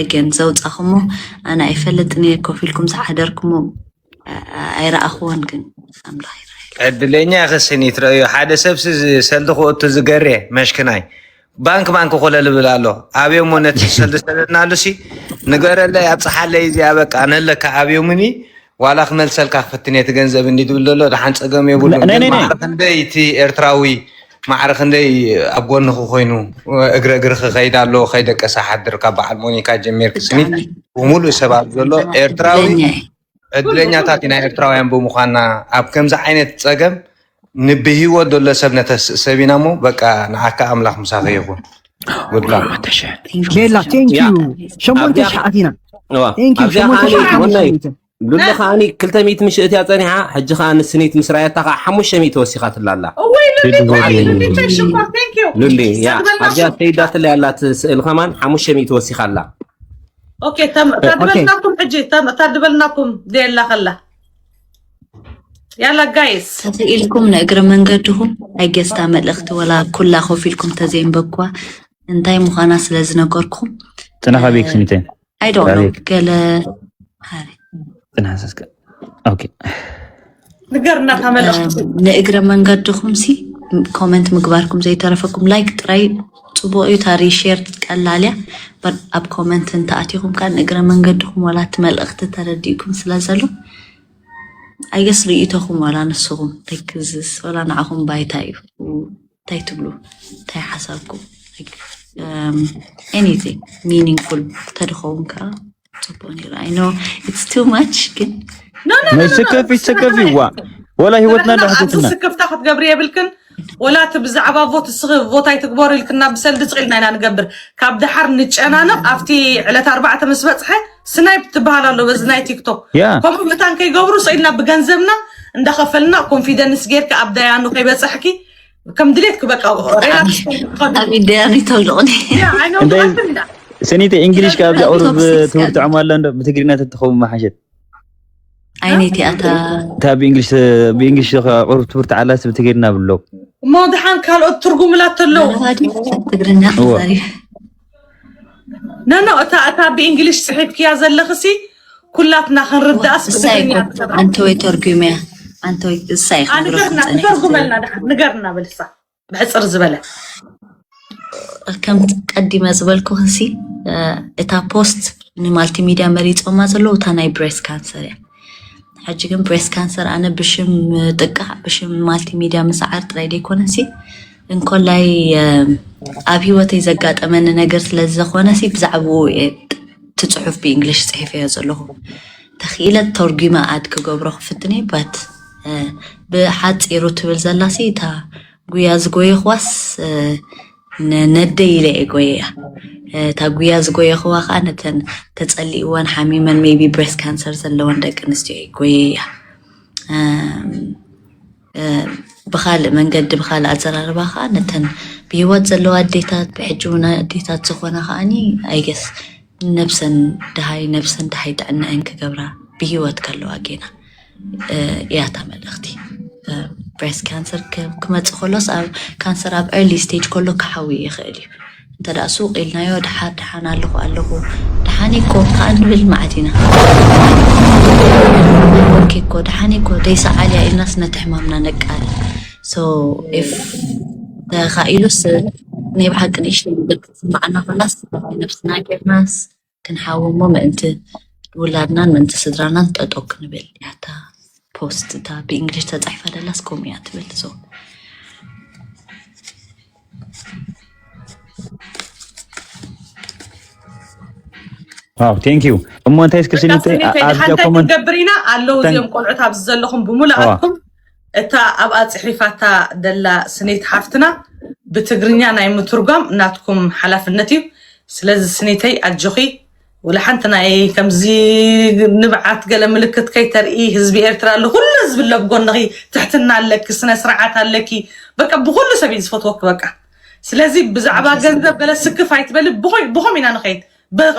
Again ዘውፃኹሞ ኣነ ኣይፈልጥን እየ ኮፍ ኢልኩም ዝሓደርኩሞ ኣይረኣኽዎን ግን ኣምላኽ ይረኣይ። ዕድለኛ ኢኺ ስኒት ረእዮ ሓደ ሰብሲ ሰልዲ ክእቱ ዝገሬ መሽክናይ ባንክ ባንክ ኮለ ልብል ኣሎ ኣብዮሞ ነቲ ሰልዲ ሰደድናሉ ሲ ንገረለይ ኣብፅሓለይ እዚኣ በቃ ነለካ ኣብዮምኒ ዋላ ክመልሰልካ ክፍትን እቲ ገንዘብ እንዲ ትብል ዘሎ ደሓን ፀገም የብሉን ናይ- ግን ናይ- ናይ- ማዕረ ክንደይ እቲ ኤርትራዊ ማዕረ ክንደይ ኣብ ጎንኺ ኮይኑ እግረ እግርኺ ከይድ ኣሎ ከይደቀሰ ሓድር ካብ በዓል ሞኒካ ጀሚርክ ስኒት ብሙሉእ ሰብ ኣብ ዘሎ ኤርትራዊ ዕድለኛ እየ። ዕድለኛታት ኢና ኤርትራውያን ብምዃንና ኣብ ከምዚ ዓይነት ፀገም ንብህይወት ዘሎ ሰብ ነተስእ ሰብ ኢና እሞ በቃ ንዓካ ኣምላኽ ምሳኺ ይኹን ጉድላ ቤላ ቴንክ ዩ ሸሞንተ ኣብዚኣ- ሸዓት ኢና እዋ፣ ቴንክ ዩ ኣብዚኣ ሸሞንተ ከዓኒ ሸዓት ወናይ ኢና ሉሉ ከዓኒ ክልተ ሚእቲ ምሽ እትያ ፀኒሓ ሕጂ ከዓ ንስኒት ምስ ራየታ ከዓ ሓሙሽተ ሚእቲ ወሲኻትላ ኣላ እወይ ሉሊ ብዓይኒ ሉሊ ሽኮር ቴንክ ዩ ሉሊ ያ ሰግደልና ኣብዚኣ ተይዳትለይ ኣላ እቲ ስእሊ ከማን ሓሙሽተ ሚእቲ ወሲኻ ኣላ ኦኬ ተም- ተድበልናኩም ሕጂ ተም- ተድበልናኩም ደየላ ከላ ያላ ጋይስ ተኽኢልኩም ንእግረ መንገድኹም ኣይገስታ መልእኽቲ ወላ ኩላ ኮፍ ኢልኩም ተዘይንበብኩዋ እንታይ ምዃና ስለ ዝነገርኩም ፅናኻ ቤክ ስኒተይ። I don't know ኣቤት። ገለ ሃሪ ፅናሓ ሰስከ። ኦኬ። ንገርና እታ መልእኽቲ ንእግረ መንገድኹም ሲ ኮመንት ምግባርኩም ዘይተረፈኩም፣ ላይክ ጥራይ ጽቡቕ እዩ። እታ ሪሼር ቀላል እያ። በር ኣብ ኮመንት እንተኣቲኹም ከኣ ንእግረ መንገድኹም ዋላ እቲ መልእኽቲ ተረዲእኩም ስለ ዘሎ፣ ኣይገስ ርእይቶኹም ዋላ ንስኹም፣ ላይክ፣ ዝስ ዋላ ንዓኹም ባይታ እዩ። እንታይ ትብሉ? እንታይ ሓሳብኩም? ኤኒቲንግ ሚኒንግፉል ተድኸውን ከዓ ጽቡቅ ነይሩ። I know it's too much ግን No, no, no, no, no. መሸከፊ ሸከፊ ዋ ወላ ህይወትና ንሕና እንዳሕተትና ኣብዚ ስክፍታ ክትገብሪ የብልክን። ወላ እቲ ብዛዕባ ቮት እስኺ ቮት ኣይትግበሩ ኢልክና ብሰልዲ ስቕ ኢልና ኢና ንገብር። ካብ ደሓር ንጨናነቕ ኣብቲ ዕለት ኣርባዕተ ምስ በፅሐ ስናይፕ ትበሃል ኣሎ በዚ ናይ ቲክቶክ። ያ ከምኡ መታን ከይገብሩ ስቕ ኢልና ብገንዘብና እንዳኸፈልና ኮንፊደንስ ጌርካ ኣብ ዳያኑ ከይበፃሕኪ ከም ድሌትኪ በቃ ሬላክስ ኣብ ኢንዲያኒ ተውልቕኒ። እንደ ስኒተ እንግሊሽ ካብ ቁሩብ ትምህርቲ ዕማላ እንዶ ብትግርኛ ተትኸውን መሓሸት ዓይነይቲ ኣታ እታ ብእንግሊሽ ብእንግሊሽ ቁሩብ ትምህርቲ ዓላስ ብትግርኛ ብሎ እሞ ድሓን ካልኦት ትርጉምላት ኣለዉ። መረባዲ ትግርኛ እወ። ተዛሪብ ነኖ እታ እታ ብእንግሊሽ ፅሒፍክያ ዘለኽሲ ኩላትና ክንርዳእስ እሳይ ብትግርኛ ኣንተ ወይ ተርጉምያ ኣንተ ወይ እሳይ ንገርና ተርጉመልና ድሓን ንገርና በልሳ ብሕፅር ዝበለ ከም ቀዲመ ዝበልኩኽሲ እታ ፖስት ንማልቲሚድያ መሪፆማ ዘለዉ እታ ናይ ብሬስት ካንሰር እያ። ሕጂ ግን ብሬስት ካንሰር ኣነ ብሽም ጥቃዕ ብሽም ማልቲሚድያ ምስዓር ጥራይ ዘይኮነሲ እንኮላይ ኣብ ህይወተይ ዘጋጠመኒ ነገር ስለ ዝኾነሲ ብዛዕባኡ እየ እቲ ፅሑፍ ብእንግሊሽ ፅሒፈዮ ዘለኹ። ተኽኢለ ተርጒመ ኣድ ክገብሮ ክፍትን እየ ባት ብሓፂሩ ትብል ዘላሲ እታ ጉያ ዝጎየኽዋስ ነደይ ኢለ እየ ጎየያ። እታ ጉያ ዝጎየኽዋ ከዓ ነተን ተፀሊእወን ሓሚመን maybe ብሬስት ካንሰር ዘለወን ደቂ ኣንስትዮ እየ ጎየያ። ብካልእ መንገዲ ብካልእ ኣዘራርባ ከዓ ነተን ብሂወት ዘለዋ ኣዴታት ብሕጂ እውን ኣዴታት ዝኾና ከዓኒ ኣይገስ ነብሰን ድሃይ ነብሰን ድሃይ ጥዕናአን ክገብራ ብሂወት ከለዋ ጌና እያ እታ መልእኽቲ። ብሬስት ካንሰር ክመፅእ ከሎስ ኣብ ካንሰር ኣብ ኤርሊ ስቴጅ ከሎ ክሓዊ ይኽእል እዩ። እንተ ደኣ ሱቕ ኢልናዮ ደሓር ደሓን ኣለኹ ኣለኹ ደሓን እኮ ከዓ ንብል መዓት ኢና። ኦኬ እኮ ደሓን እኮ ደይሰዓል እያ ኢልናስ ነቲ ሕማምና ነቃል። So if ተኻኢሉስ ናይ ብሓቂ ንእሽተይ ነገር ክትስምዓና ከላስ ነብስና ጌርናስ ክንሓዊ እሞ ምእንቲ ውላድናን ምእንቲ ስድራናን ጠጠው ክንብል እያ እታ ፖስት እታ ብእንግሊሽ ተፃሒፋ ደላስ ከምኡ እያ ትብል so ዋው ቴንክ ዩ እሞ እንታይ እስኪ ስኒተ ኣብዚኣ ኮመንት ክንገብር ኢና ኣለዉ እዚኦም ቆልዑት ኣብዚ ዘለኹም ብምሉኣትኩም እታ ኣብኣ ፅሒፋታ ደላ ስኒት ሓፍትና ብትግርኛ ናይ ምትርጓም ናትኩም ሓላፍነት እዩ። ስለዚ ስኒተይ ኣጆኺ ወላ ሓንቲ ናይ ከምዚ ንብዓት ገለ ምልክት ከይተርኢ ህዝቢ ኤርትራ ኣሎ ኩሉ ህዝቢ ኣሎ ብጎንኺ ትሕትና ኣለኪ ስነ ስርዓት ኣለኪ በቃ ብኩሉ ሰብ እዩ ዝፈትወኪ በቃ ስለዚ ብዛዕባ ገንዘብ ገለ ስክፍ ኣይትበሊ ብኾም ኢና ንኸይድ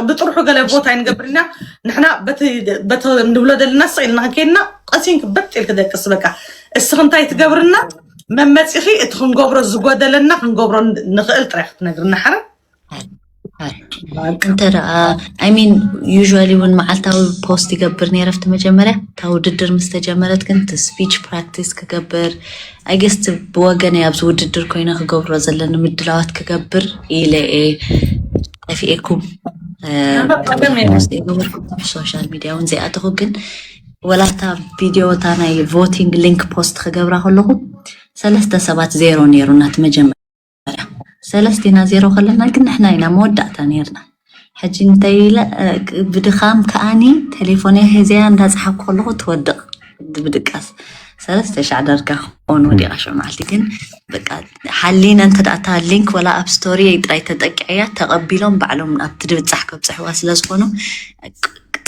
ብጥርሑ ገለ ቦታ ኣይንገብር ኢና ንሕና በቲ ንብሎ ዘለና ስቕ ኢልና ክንከይድና ቀሲን ክበጥ ኢልክ ደቅስ በቃ እስኺ እንታይ ትገብርና መመፂኺ እቲ ክንገብሮ ዝጎደለና ክንገብሮ ንኽእል ጥራይ ክትነግርና ሓረ እንተ ደኣ I mean usually እውን መዓልታዊ ፖስት ይገብር ነይረ ኣብቲ መጀመርያ እታ ውድድር ምስ ተጀመረት ግን እቲ ስፒች ፕራክቲስ ክገብር I guess ብወገነይ ኣብዚ ውድድር ኮይነ ክገብሮ ዘለኒ ምድላዋት ክገብር ኢለ እየ ጠፊኤኩም ፖስት የገበርኩም ሶሻል ሚድያ እውን ዘይኣተኹ ግን ወላታ ቪድዮ እታ ናይ ቮቲንግ ሊንክ ፖስት ክገብራ ከለኹ ሰለስተ ሰባት ዜሮ ነይሩ ናቲ መጀመርያ ሰለስቲና ዜሮ ከለና ግን ንሕና ኢና መወዳእታ ነርና ሕጂ እንታይ ኢለ ብድኻም ከኣኒ ቴሌፎነይ ሒዘያ እንዳፀሓፍኩ ከለኹ ትወድቕ ብድቃስ ሰለስተ ሻዕ ዳርጋ ክኾን ወዲቓ ሽዑ መዓልቲ ግን በቃ ሓሊነ እንተ ደኣ እታ ሊንክ ወላ ኣብ ስቶሪ ጥራይ ተጠቂዐያ ተቐቢሎም ባዕሎም ኣብቲ ድብጻሕ ከብጽሕዋ ስለ ዝኾኑ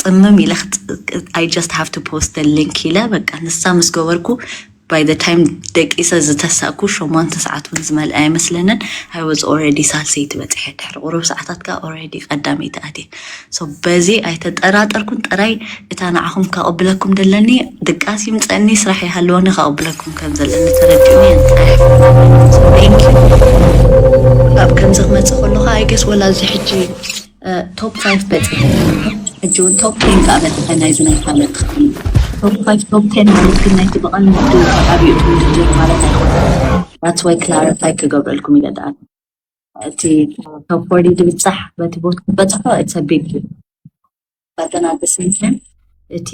ጽምም ኢለ I just have to post the link ኢለ በቃ ንሳ ምስ ገበርኩ by the time ደቂሰ ዝተሳእኩ ሸሞንተ ሰዓት እውን ዝመልአ ኣይመስለንን I was already ሳልሰይቲ በፂሐ ድሕሪ ቁሩብ ሰዓታት ከዓ already ቀዳመይቲ ኣትየ so በዚ ኣይተጠራጠርኩን ጥራይ እታ ንዓኹም ከቐብለኩም ደለኒ ድቃስ ይምፀኒ ስራሕ ይሃለወኒ ከቐብለኩም ከም ዘለኒ ተረዲኡኒ ጥራሕ thank you ኣብ ከምዚ ክመፅእ ከለኹ I guess ወላ እዚ ሕጂ top five በፂሐ ሕጂ እውን top ten ከዓ በፂሐ ናይዚ ናይ ካልእ top five top ten ማለት ግን ናይቲ ብቐንዱ ዓብዩ ውድድር ማለት ኣይኮነን that's why clarify ክገብረልኩም ይገድኣል። እቲ top forty ድብጻሕ በቲ ቦት በጽሖ it's a big deal። But then at the same time እቲ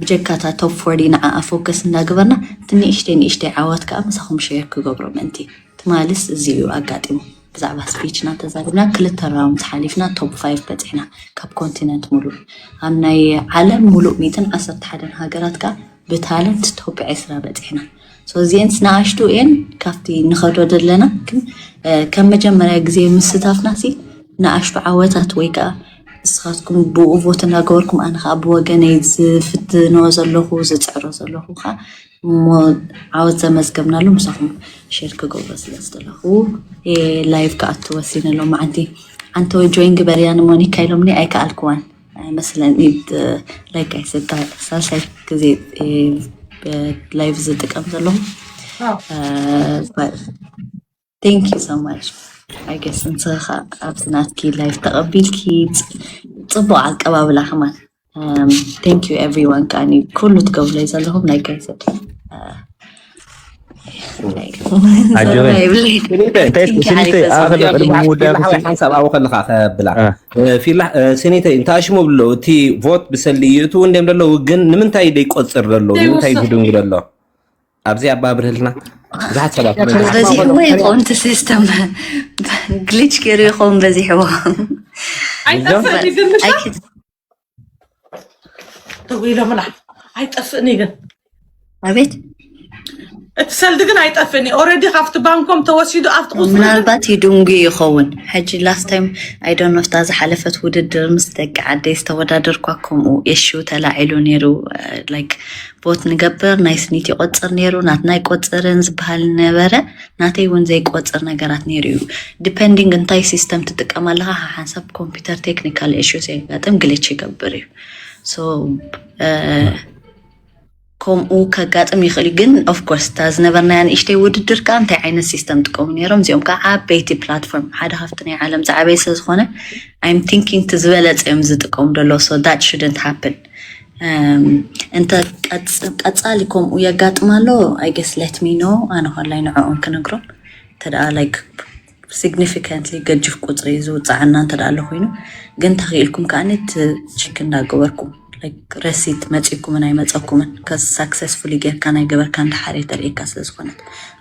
ብጀካታ top forty ንዓኣ focus እንዳገበርና እቲ ንእሽተይ ንእሽተይ ዓወት ከዓ ምሳኹም share ክገብሮ ምእንቲ ትማልስ እዚ እዩ ኣጋጢሙ። ብዛዕባ speech ና ተዛሪብና ክልተ round ሓሊፍና top five በፂሕና ካብ continent ሙሉእ ኣብ ናይ ዓለም ሙሉእ ሚትን ዓሰርተ ሓደን ሃገራት ከዓ ብtalent top ዕስራ በፂሕና። So እዚኤንስ ንኣሽቱ እየን ካብቲ ንኸዶ ዘለና ግን ከም መጀመርያ ግዜ ምስታፍና ሲ ንኣሽቱ ዓወታት ወይ ከዓ ንስኻትኩም ብኡ vote እናገበርኩም ኣነ ከዓ ብወገነይ ዝፍትኖ ዘለኹ ዝፅዕሮ ዘለኹ ከዓ እሞ ዓወት ዘመዝገብናሉ ምሳኹም share ክገብሮ ስለ ዝደለኹ live ክኣቱ ወሲነ ሎማዓንቲ። ኣንተ ወይ join ግበርያ ንሞኒካ ኢሎምኒ ኣይከኣልክዋን ኣይመስለኒ። Like I said ሳልሳይ ግዜ live ዝጥቀም ዘለኹ። Thank you so much. I guess ንስኻ ኣብዚ ናትኪ live ተቐቢልኪ ጽቡቕ ኣቀባብላ ከማን thank you everyone። ከዓኒ ኩሉ ትገብሩለይ ዘለኹም ናይ ገንዘብ ሓንሳብ ኣብኡ ከለኻ ከብላ ፊላ ስኒተይ እንታይ ሽሙ ብሎ እቲ vote ብሰሊ ይእትው እንዲም ደለዉ ግን ንምንታይ ደይቆፅር ደለዉ ንምንታይ ዝድንጉ ደሎ ኣብዚ ኣባብርህልና ብዙሓት ሰባት በዚሕዎ ይኸውን እቲ system glitch ገይሩ ይኸውን በዚሕዎ ተጉ ኢሎምና ኣይጠፍእን እዩ ግን ኣቤት እቲ ሰልዲ ግን ኣይጠፍእን እዩ already ካብቲ ባንኮም ተወሲዱ ኣብቲ ቁፅሪ ግን ምናልባት ይድንጉ ይኸውን ሕጂ last time I don't know እታ ዝሓለፈት ውድድር ምስ ደቂ ዓደይ ዝተወዳደርኳ ከምኡ issue ተላዒሉ ነይሩ like vote ንገብር ናይ ስኒት ይቆፅር ነይሩ ናትና ኣይቆፅርን ዝበሃል ነበረ ናተይ እውን ዘይቆፅር ነገራት ነይሩ እዩ depending እንታይ system ትጥቀም ኣለኻ ሓንሳብ computer technical issues የጋጥም glitch ይገብር እዩ so ከምኡ ከጋጥም ይኽእል እዩ ግን of course እታ ዝነበርናያ ንእሽተይ ውድድር ከዓ እንታይ ዓይነት system ጥቀሙ ነይሮም እዚኦም ከዓ ዓበይቲ platform ሓደ ካብቲ ናይ ዓለም ዝዓበየ ስለ ዝኾነ I'm thinking እቲ ዝበለፀ እዮም ዝጥቀሙ ደሎ so that shouldn't happen እንተ ቀፃሊ ከምኡ የጋጥም ኣሎ I guess let me know ኣነ ኳላይ ንዕኦም ክነግሮም እንተ like significantly ገጅፍ ቁፅሪ ዝውፃዓና እንተ ኣሎ ኮይኑ ግን ተኽኢልኩም ከዓ check እንዳገበርኩም receipt መፂኩምን ኣይመፀኩምን successfully ጌርካ ናይ ገበርካ እንዳሓረ ተርእየካ ስለ ዝኾነት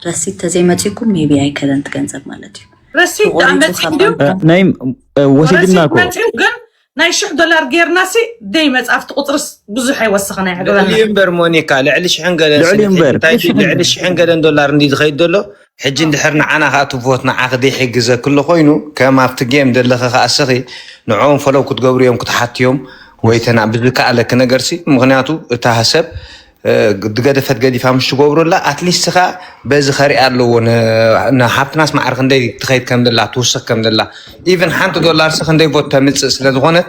receipt ተዘይመፂኩም maybe ኣይከደን ትገንዘብ ማለት እዩ receipt ኣመፂ ናይ ወሲድና እኮ መፂኡ ግን ናይ ሽሕ ዶላር ጌርና ሲ ደይ መፅኣፍቲ ቁፅርስ ብዙሕ ኣይወሰኸና ይሕግበና ልዕሊ እምበር ሞኒካ ልዕሊ ሽሕን ገለን ልዕሊ እምበር ልዕሊ ሽሕን ገለን ዶላር እንዲ ዝኸይድ ዘሎ ሕጂ እንድሕር ንዓና ከዓ ትቦት ንዓኺ ደይሕግዘ ክሎ ኮይኑ ከም ኣብቲ ጌም ዘለኺ ከዓ ስኺ ንዕኦም ፈለው ክትገብሩ እዮም ክትሓትዮም ወይ ተና ብዝከኣለኪ ነገር ሲ ምክንያቱ እታ ሰብ ዝገደፈት ገዲፋ ምስ ትገብሩላ ኣትሊስት ከዓ በዚ ከሪኣ ኣለዎ ንሃብትናስ ማዕረ ክንደይ ትኸይድ ከም ዘላ ትውስኽ ከም ዘላ ኢቨን ሓንቲ ዶላር ሲ ክንደይ ቦት ተምፅእ ስለ ዝኾነት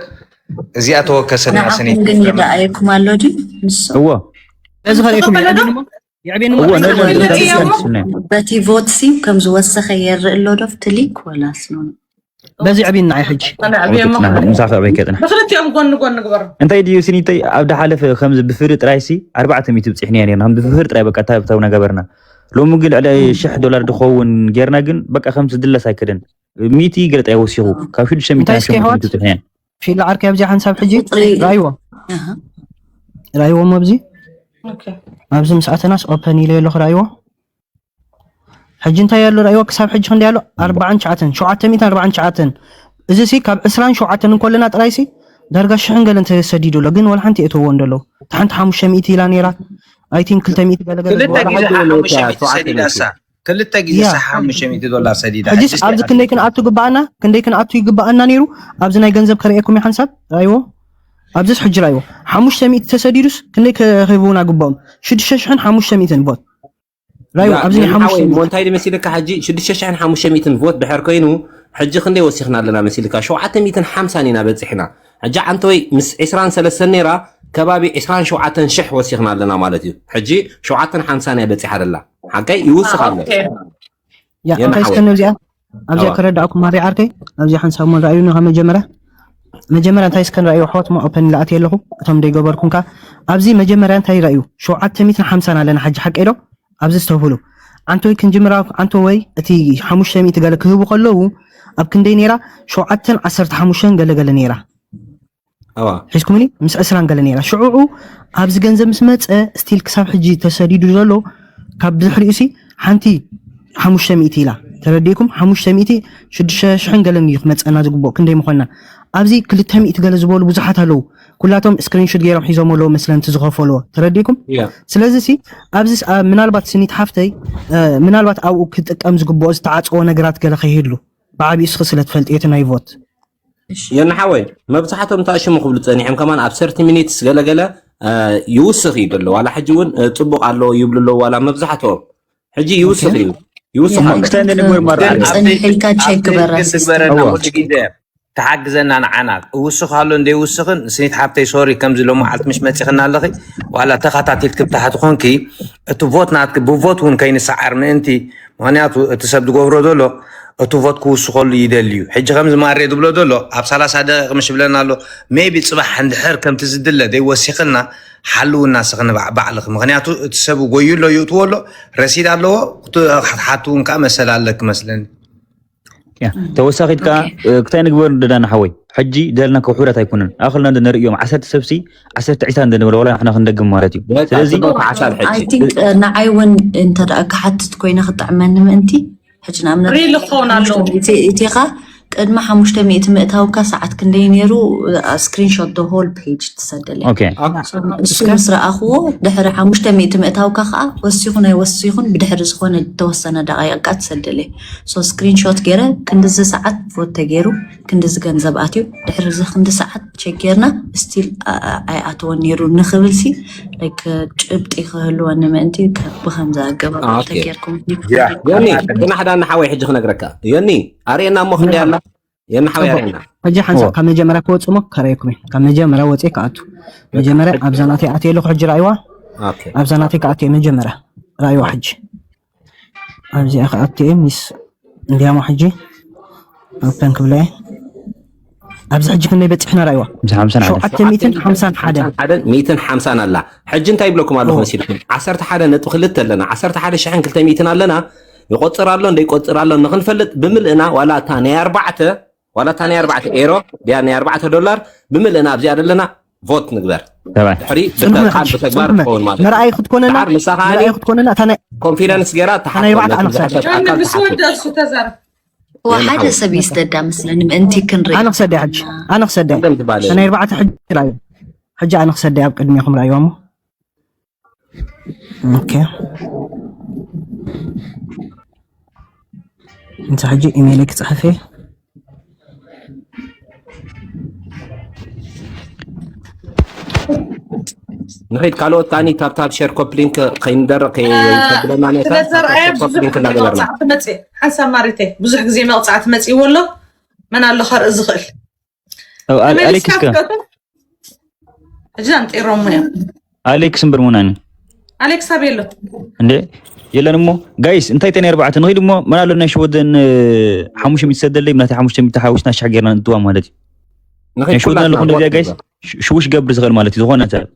እዚኣ ተወከሰና ንዓኹም ግን ይረኣየኩም ኣሎ ድዩ ንሱ እዎ በዚ ከሪእኩም የዕብን እሞ የዕብን እሞ እዎ በቲ vote ሲ ከም ዝወሰኸ የርኢ ኣሎ ዶ ትሊክ ወላስ ነው በዚ ዕብን ንዓይ ሕጂ ምሳኸ በይከጥና ብክልቲኦም ጎን ጎን ንግበሩ እንታይ ድዩ ስኒተይ ኣብ ድሓለፈ ከምዚ ብፍሪ ጥራይ ሲ ኣርባዕተ ሚእቲ ብፅሕንያ ነርና ከም ብፍሪ ጥራይ በቃ ታብታው ነገበርና ሎሚ ግን ልዕሊ ሽሕ ዶላር ድኸውን ጌርና ግን በቃ ከምዚ ድለስ ኣይከደን ሚእቲ ገለ ጥራይ ወሲኹ ካብ ሽዱሽተ ሚእቲ እንታይ እስኪ ኣሕዋት? ብፅሕንያ ፊላ ዓርከይ ኣብዚኣ ሓንሳብ ሕጂ ራይዎ ራይዎ ኣብዚ ኣብዚ ምስ ኣተናስ ኦፐን ኢለ ኣለኹ ራይዎ ሕጂ እንታይ ኣሎ ራይዎ ክሳብ ሕጂ ክንደይ ኣሎ ኣርባዓን ትሽዓተን ሸውዓተ ሚእትን ኣርባዓን ትሽዓተን እዚ ሲ ካብ ዕስራን ሸውዓተን እንኮለና ጥራይ ሲ ዳርጋ ሽሕን ገለን ተሰዲዱ ኣሎ ግን ወላ ሓንቲ የእተዎ እንደለዉ እታ ሓንቲ ሓሙሽተ ሚእቲ ኢላ ነይራ I think ክልተ ሚእቲ ገለ ገለ ክልተ ዝወሃብ ጊዜ ሓሙሽተ ሚእቲ ሰዲዳሳ ክልተ ጊዜ ያ። ሓሙሽተ ሚእቲ ዶላር ሰዲዳ ሕጂስ ኣብዚ ክንደይ ክንኣቱ ግባኣና ክንደይ ክንኣቱ ይግባኣና ነይሩ ኣብዚ ናይ ገንዘብ ከርእየኩም እዩ ሓንሳብ ራይዎ ኣብዚስ ሕጂ ራይዎ ሓሙሽተ ሚእቲ ተሰዲዱስ ክንደይ ክህቡና ግባኦም ሽዱሽተ ሽሕን ሓሙሽተ ሚእትን ቦት ራይዎ ኣብዚ ናይ ሓሙሽተ ሚእቲ እንታይ ድመሲልካ ሕጂ ሽዱሽተ ሽሕን ሓሙሽተ ሚእትን ቮት ድሕር ኮይኑ ሕጂ ክንደይ ወሲኽና ኣለና መሲልካ ሸውዓተ ሚእትን ሓምሳን ኢና በፂሕና ሕጂ ዓንተወይ ምስ ዕስራን ሰለስተን ነይራ ከባቢ ዕስራን ሸውዓተን ሽሕ ወሲኽና ኣለና ማለት እዩ ሕጂ ሸውዓተን ሓምሳን እያ በፂሓ ደላ ሓቀይ ይውስኽ ኣሎ ያ እንታይ እስከ ነብዚኣ ኣብዚኣ ከረዳእኩም ማሪ ዓርከይ ኣብዚኣ ሓንሳብ ሞ ራእዩ ነኻ መጀመርያ መጀመርያ እንታይ እስከ ንራእዩ ኣሕዋት ሞ ኦፐን ኢለ ኣትየ ኣለኹ እቶም ደይገበርኩም ከ ኣብዚ መጀመርያ እንታይ ራእዩ ሸውዓተ ሚእትን ሓምሳን ኣለና ሓጂ ሓቀይ ዶ ኣብዚ ዝተብህሉ ኣንቶይ ክንጅምራ ኣንቶወይ እቲ ሓሙሽተ ሚእቲ ገለ ክህቡ ከለዉ ኣብ ክንደይ ነይራ? ሸውዓተን ዓሰርተ ሓሙሽተን ገለ ገለ ነይራ። ኣዋ ሒዝኩምኒ ምስ ዕስራን ገለ ነይራ። ሽዑዑ ኣብዚ ገንዘብ ምስ መፀ ስቲል ክሳብ ሕጂ ተሰዲዱ ዘሎ ካብ ድሕሪኡ ሲ ሓንቲ ሓሙሽተ ሚእቲ ኢላ ተረዲእኩም ሓሙሽተ ሚእቲ ሽዱሽተ ሽሕን ገለን እዩ ክመፀና ዝግብኦ ክንደይ ምኾንና ኣብዚ ክልተ ሚእቲ ገለ ዝበሉ ብዙሓት ኣለዉ ኩላቶም ስክሪንሹት ገይሮም ሒዞም ኣለዉ መስለንቲ ዝኸፈልዎ ተረዲእኩም ያ ስለዚ ሲ ኣብዚ ስ- ኣ- ምናልባት ስኒት ሓፍተይ እ፣ ምናልባት ኣብኡ ክጥቀም ዝግብኦ ዝተዓፀዎ ነገራት ገለ ከይህሉ ብዓብዩ እስኺ ስለ ትፈልጥ እቲ ናይ ቮት የንሓወይ መብዛሕቶም እንታይ ሽሙ ክብሉ ጸኒሖም ከማን ኣብ ሰርቲ ሚኒትስ ገለገለ እ፣ ይውስኽ እዩ ዘሎ ዋላ ሕጂ እውን እ፣ ጽቡቕ ኣሎ ይብሉ ኣለዉ ዋላ መብዛሕትኦም ሕጂ ይውስኽ እዩ ይውስኽ ኣሎ ክስተን ንግበር መራ ግን ጸኒሑ ኢልካ ቸክ ግበራ ግበረና ሲስተም። ኩሉ ግዜ ተሓግዘና ንዓና እውስኽ ኣሎ እንደይውስኽን ስኒት ሓብተይ ሶሪ ከምዚ ሎም መዓልቲ ምሽ መፂኽና ኣለኺ ዋላ ተኸታቲልክ ብታሕቲ ኮንኪ እቲ ቮት ናትክ ብቮት እውን ከይንሰዓር ምእንቲ ምክንያቱ እቲ ሰብ ዝገብሮ ዘሎ እቲ ቮት ክውስኸሉ ይደሊ እዩ ሕጂ ከምዚ ማሬ ዝብሎ ዘሎ ኣብ ሰላሳ ደቂቕ ምሽ ብለና ኣሎ ሜቢ ፅባሕ እንድሕር ከምቲ ዝድለ ዘይወሲኽልና ሓልውና ስኽንባዕ ባዕልኽ ምክንያቱ እቲ ሰብ ጎዩ ኣሎ ይእትዎ ኣሎ ረሲድ ኣለዎ ክትሓቱ እውን ከዓ መሰል ኣለክ መስለኒ ያ፣ ተወሳኺት ከዓ ኦኬ። እ፣ ክታይ ንግበር ደዳና ሓወይ ሕጂ ደልና ከውሑዳት ኣይኮነን ኣኽልና እንደ ነርእዮም ዓሰርተ ሰብሲ ዓሰርተ ዒስራ እንደ ንበለ ዋላ ንሕና ክንደግም ማለት እዩ ስለዚ ተዓሳል ሕጂ I think ንዓይ እውን እንተ ደኣ ክሓትት ኮይነ ክጥዕመኒ ምእንቲ ሕጂ ንኣብነት ሪል ክኸውን ኣለዎ። ኢኻ ቅድሚ ሓሙሽተ ሚእቲ ምእታውካ ሰዓት ክንደይ ነይሩ ስክሪንሾት the whole page ትሰደለይ ኦኬ እሱ ምስ ረኣኽዎ ድሕሪ ሓሙሽተ ሚእቲ ምእታውካ ከዓ ወሲኹን ኣይወሲኹን ብድሕሪ ዝኾነ ዝተወሰነ ደቃይቃ ትሰደለይ so ስክሪንሾት ገይረ ክንድዚ ሰዓት ቮት ተገይሩ ክንድዚ ገንዘብ ኣትዩ ድሕሪ እዚ ክንዲ ሰዓት ቸክ ጌርና ስቲል ኣይኣተወን ነይሩ ንኽብል ሲ like ጭብጢ ክህልወኒ ምእንቲ ከ- ብኸምዚ ኣገባብ ኦኬ። ተጌርኩም ዮኒ ጽናሕ ዳና ሓወይ ሕጂ ክነግረካ ዮኒ ኣርእየና እሞ ክንደይ ኣላ ዮኒ ሓወይ ኣርእየና ሕጂ ሓንሳብ ኦ። ካብ መጀመርያ ክወፅእ እሞ ከረየኩም እየ ካብ መጀመርያ ወፅእ ክኣቱ መጀመርያ ኣብዛ ናተይ ኣትየ ኣለኹ ሕጂ ራእይዋ ኦኬ ኣብዛ ናተይ ክኣቱ እየ መጀመርያ ራእይዋ ሕጂ ኣብዚኣ ክኣቱ እየ ሚስ እንዲያሞ ሕጂ ኦፐን ክብለ እየ ኣብዚ ሕጂ ክንደይ በፂሕና ራእይዋ ምስ ሓምሳን ሓደ ሸውዓተ ሚእትን ሓምሳን ሓደን ሓደን ሚእትን ሓምሳን ኣላ ሕጂ እንታይ ይብለኩም ኣለኹ መሲልኩም ዓሰርተ ሓደ ነጥቢ ክልተ ኣለና ዓሰርተ ሓደ ሽሕን ክልተ ሚእትን ኣለና ይቆፅር ኣሎ እንደ ይቆፅር ኣሎ ንክንፈልጥ ብምልእና ዋላ እታ ናይ ኣርባዕተ ዋላ እታ ናይ ኣርባዕተ ኤሮ ድያ ናይ ኣርባዕተ ዶላር ብምልእና ኣብዚኣ ዘለና ቮት ንግበር ሰብኣይ ድሕሪ ብተግባር ክኸውን ማለት እዩ። መርኣይ ክትኮነና ድሓር ንሳ ከዓኒ መርኣይ ክትኮነና እታ ናይ ኮንፊደንስ ገይራ ናይ ባዕላ ኣንኽሰድ። ተሓኮነ ብስወደሱ ተዛረብ ወሓደ ሰብ ይስደዳ ምስለኒ ምእንቲ ክንርኢ ኣነ ክሰደ ሕጂ ኣነ ክሰደ ደም ትባለ ናይ ኣርባዕተ ሕጂ ራእዩ ሕጂ ኣነ ክሰደ ኣብ ቅድሚኹም ራእይዋ እሞ ኦኬ እንተ ሕጂ ኢሜይለይ ክፅሕፍ እየ ንኸይድ ካልኦት ከዓኒ ታብታብ ሸር ኮፕሊንክ ከይንደርቕ ከይተብለና ነታ ስለዘርኣየ ኮፕሊንክ ብዙሕ እናገበርና መቕፃዕቲ መፅእ ሓንሳብ ማሪተይ ብዙሕ ግዜ መቕፃዕቲ መፂእዎ ኣሎ መን ኣሎ ከርኢ ዝኽእል ኣብ ኣል- ኣሌክስ ተመሊስካ ከ ትፈቱ ሕጂ ኣምጢሮሞ እዮም ኣሌክስ እምበር ሙናኒ ኣሌክስ ኣበይ ኣሎ እንዴ የለን እሞ ጋይስ እንታይ ተን ኣርባዕተ ንኺድ እሞ መን ኣሎ ናይ ሽወደን ሓሙሽተ ሚእቲ ሰደለይ ናተይ ሓሙሽተ ሚእቲ ሓዊስና ሽሕ ጌርና እንትዋ ማለት እዩ ናይ ሽወደን ኣለኹ እንደዚያ ጋይስ ሽውሽ ገብር ዝኽእል ማለት እዩ ዝኾነ ሰብ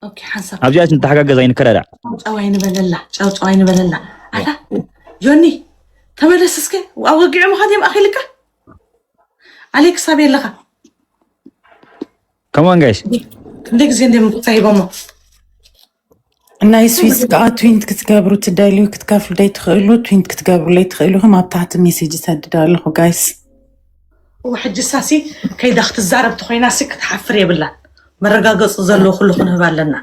ኦኬ ሓንሳብ ኣብዚኣ ንተሓጋገዝ ኣይንከዳዳዕ ጫውጫው ኣይንበለላ ጫውጫው ኣይንበለላ ኣታ ዮኒ ተመለስ እስከ ኣብ ወጊዖ ምዃን እዮም ኣኺልካ ኣሌክስ ኣበይ ኣለኻ ከማን ጋይስ ክንደይ ግዜ እንደ ምቁፃ ሂቦሞ ናይ ስዊስ ከዓ ትዊንት ክትገብሩ ትደልዩ ክትከፍሉ ደይ ትኽእሉ ትዊንት ክትገብሩ ለይ ትኽእሉ ኢኹም ኣብ ታሕቲ ሜሴጅ ይሰድድ ኣለኹ ጋይስ እወ ሕጂ ሳሲ ከይዳ ክትዛረብ ተኮይና ሲ ክትሓፍር የብላን መረጋገፂ ዘለዎ ኩሉ ክንህብ ኣለና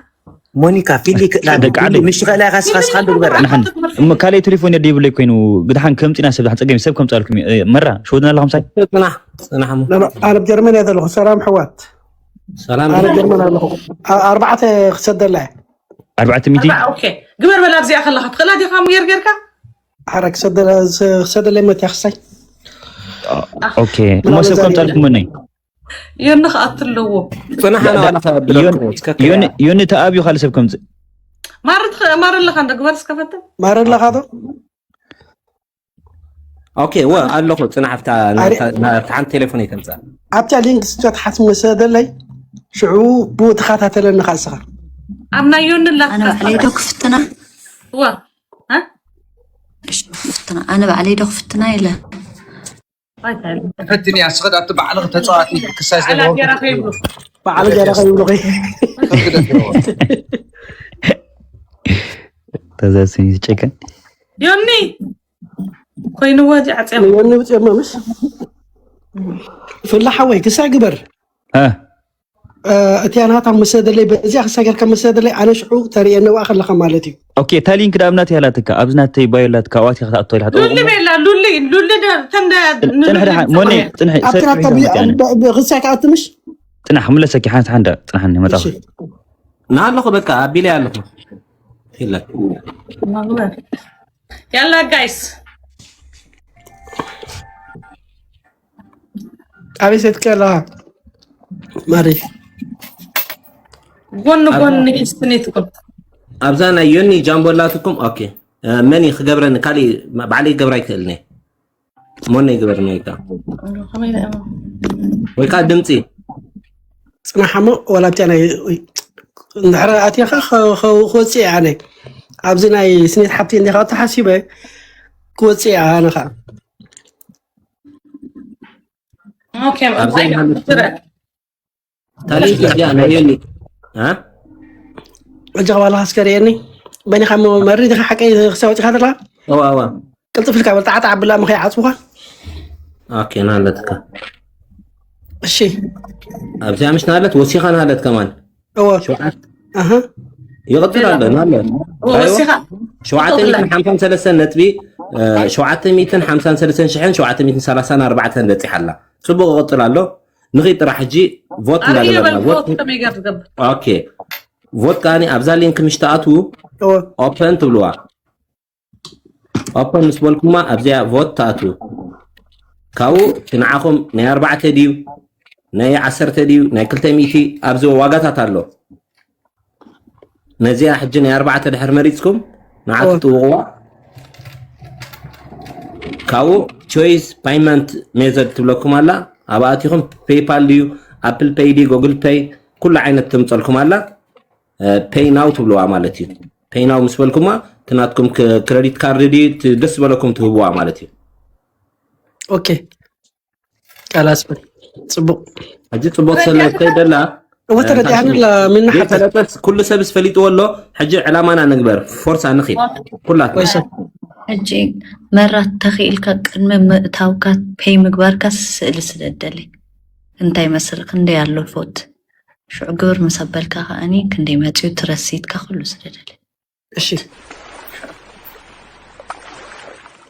ሞኒካ ፊሊ ክእላ ደቂ ዓደይ። ምሽ ክእላ ኢኻ ስኻ ስኻ ግበራ ንሕን እሞ ካልኣይ ቴሌፎን የደ ይብለይ ኮይኑ ግድሓን ከምፂና ሰብ ዝሓን ፀገም ሰብ ከምፃልኩም እዩ። እ፣ መራ ሽወደን ኣለኹም ሳይ ጽናሕ ጽናሕ እሞ ኣነ ኣብ ጀርመን እየ ዘለኹ። ሰላም ኣሕዋት፣ ሰላም ኣነ ጀርመን ኣለኹ። ኣ- ኣርባዕተ ክሰደላ እየ። ኣርባዕተ ሚእቲ ኦኬ ግበር በላ ኣብዚኣ ከለካ ትኽእላ ዲኻ ሙየር ጌርካ ሓረ ክሰደላ ክሰደላ መት ያክሳይ ኦኬ እሞ ሰብ ከምፃልኩም መነይ የንኽኣት ኣለዎ ጽናሕ ኣነ ዋላ ከብለኩም እስከ ዮኒ ተኣብዩ ካልእ ሰብ ከምፅእ ማር ትኽ- ማር ኣለኻ እንደ ግበር እስከ ፈትን ማረ ኣለኻ ዶ? ኦኬ ወ ኣለኹ ጽናሕ ኣብታ ኣሪ- ናብታ ሓንቲ ቴሌፎን ይተምጻ ኣብታ ሊንክ ስጨት ሓት መሰደለይ ሽዑ ብኡ ተኸታተለኒ ኻ እስኻ። ኣብ ናይ ዮኒ ኣላ ኣነ ባዕለይ ዶ ክፍትና ዋ እ? ኣነ ባዕለይ ዶ ክፍትና ኢለ። ሕትን እያ ስኸዳቱ ባዕልኽ ተፃዋቲ ክሳይ ባዕላ ገራ ከይብሉ በዓል ገራ ከይብሉ ኸይ ተዛስኝ ዝጨቀን ዮኒ ኮይንዎ እዚ ዓፅያ ወኒ ውፅኦ መምስ ፍላ ሓወይ ክሳይ ግበር እ እቲያ ናታ መሰደለይ በዚያ ክሳይ ገርካ መሰደለይ ኣነ ሽዑ ተርእየኒ ዋ ከለኻ ማለት እዩ ኦኬ እታ ሊንክ ዳብናት ያላትካ ኣብዚ ናተይ ባዮ ላትካ ዋት ክትኣቶ ኢልካ ሉሊ ቤላ ሉሊ ሉሊ ተንደ ጽንሕ ደሓ ሞኒ ጽንሕ ኣብቲ ናታ ክሳይ ክኣቱ ምሽ ጽናሕ ክምለሰኪ ሓንቲ ሓንዳ ጽናሕኒ መጻኹ ናለኹ በቃ ኣቢለ ኣለኹ ኢለ ያላ ጋይስ ኣበይ ሰትኪ ኣለኻ ማሪ ጎኒ ጎኒ ስትኒትኩም ኣብዛ ናይ ዮኒ ጃምቦላትኩም ኦኬ መን እዩ ክገብረኒ ካሊእ ባዕለይ ክገብራ ይክእልኒ ሞነ ይግበርኒ ወይ ከዓ ወይ ከዓ ድምፂ ፅናሓሞ ወላ ብትያ ናይ እንድሕር ኣትያ ከዓ ክወፅእ እየ ኣነ ኣብዚ ናይ ስኒት ሓብቲ እንዲኻ ተሓሲበ ክወፅእ እየ ኣነ ከዓ ኦኬ እንታይ ማለት ታሪክ እዚኣ ናይ ዮኒ እ እጃ ባላ ኣስከርየኒ በኒኻ ሞ መሪ ዲኻ ሓቀይ ክሳብ ወፂኻ ዘለካ እዋ እዋ ቅልጥፍ ኢልካ በል ጣዕጣዕ ኣብላ ምኸይ ዓፅቡኻ ኦኬ ናለትካ እሺ ኣብዚኣ ምሽ ናለት ወሲኻ ናለት ከማን እወ ሸውዓት ኣሃ ይቕፅል ኣሎ ናለ ወሲኻ ሸውዓተ ሚእትን ሓምሳን ሰለስተን ነጥቢ እ፣ ሸውዓተ ሚእትን ሓምሳን ሰለስተን ሽሕን ሸውዓተ ሚእትን ሰላሳን ኣርባዕተን በፂሓ ኣላ ፅቡቅ ይቕፅል ኣሎ ንኺድ ጥራሕ ሕጂ ቮት ኣርእዮ እንዳገበርና በል ቮት ፎቶ ከመይ ገር ትገብር ኦኬ ቮት ከዓኒ ኣብዛ ሊንክ ምሽ ትኣትዉ እወ ኦፐን ትብልዋ ኦፐን ምስ በልኩማ ኣብዚኣ ቮት ትኣትዉ ካብኡ እቲ ንዓኹም ናይ ኣርባዕተ ድዩ ናይ ዓሰርተ ድዩ ናይ ክልተ ሚእቲ ኣብዚ ዋጋታት ኣሎ ነዚኣ ሕጂ ናይ ኣርባዕተ ድሕር መሪፅኩም ንዓ ኦ። ትጥውቕዋ ካብኡ ቾይስ ፓይመንት ሜዘድ ትብለኩም ኣላ ኣብ ኣቲኹም ፔይፓል ድዩ ኣፕል ፔይ ድዩ ጉግል ፔይ ኩሉ ዓይነት ትምፀልኩም ኣላ ፔይ ናው ትብልዋ ማለት እዩ ፔይ ናው ምስ በልኩማ እቲ ናትኩም ክረዲት ካርድ ድዩ እቲ ደስ ዝበለኩም ትህብዋ ማለት እዩ ኦኬ ካላስ በል ጽቡቅ ሕጂ ፅቡቅ ሰለስተይ ደላ እወ ተረዲኣኒ ኣላ ምን ሓታ ዘይፈለጠስ ኩሉ ሰብ ዝፈሊጥዎ ኣሎ ሕጂ ዕላማና ንግበር ፎርሳ ንኺድ ኩላትና ወይሰ ሕጂ መራት ተኽኢልካ ቅድሚ ምእታውካ ፔይ ምግባርካ ስእሊ ስደደለይ እንታይ መስል ክንደይ ኣሎ ፎት ሽዑ ግብር ምስ ኣበልካ ከኣኒ ክንደይ መፅዩ ትረሲትካ ኩሉ ስደደለይ እሺ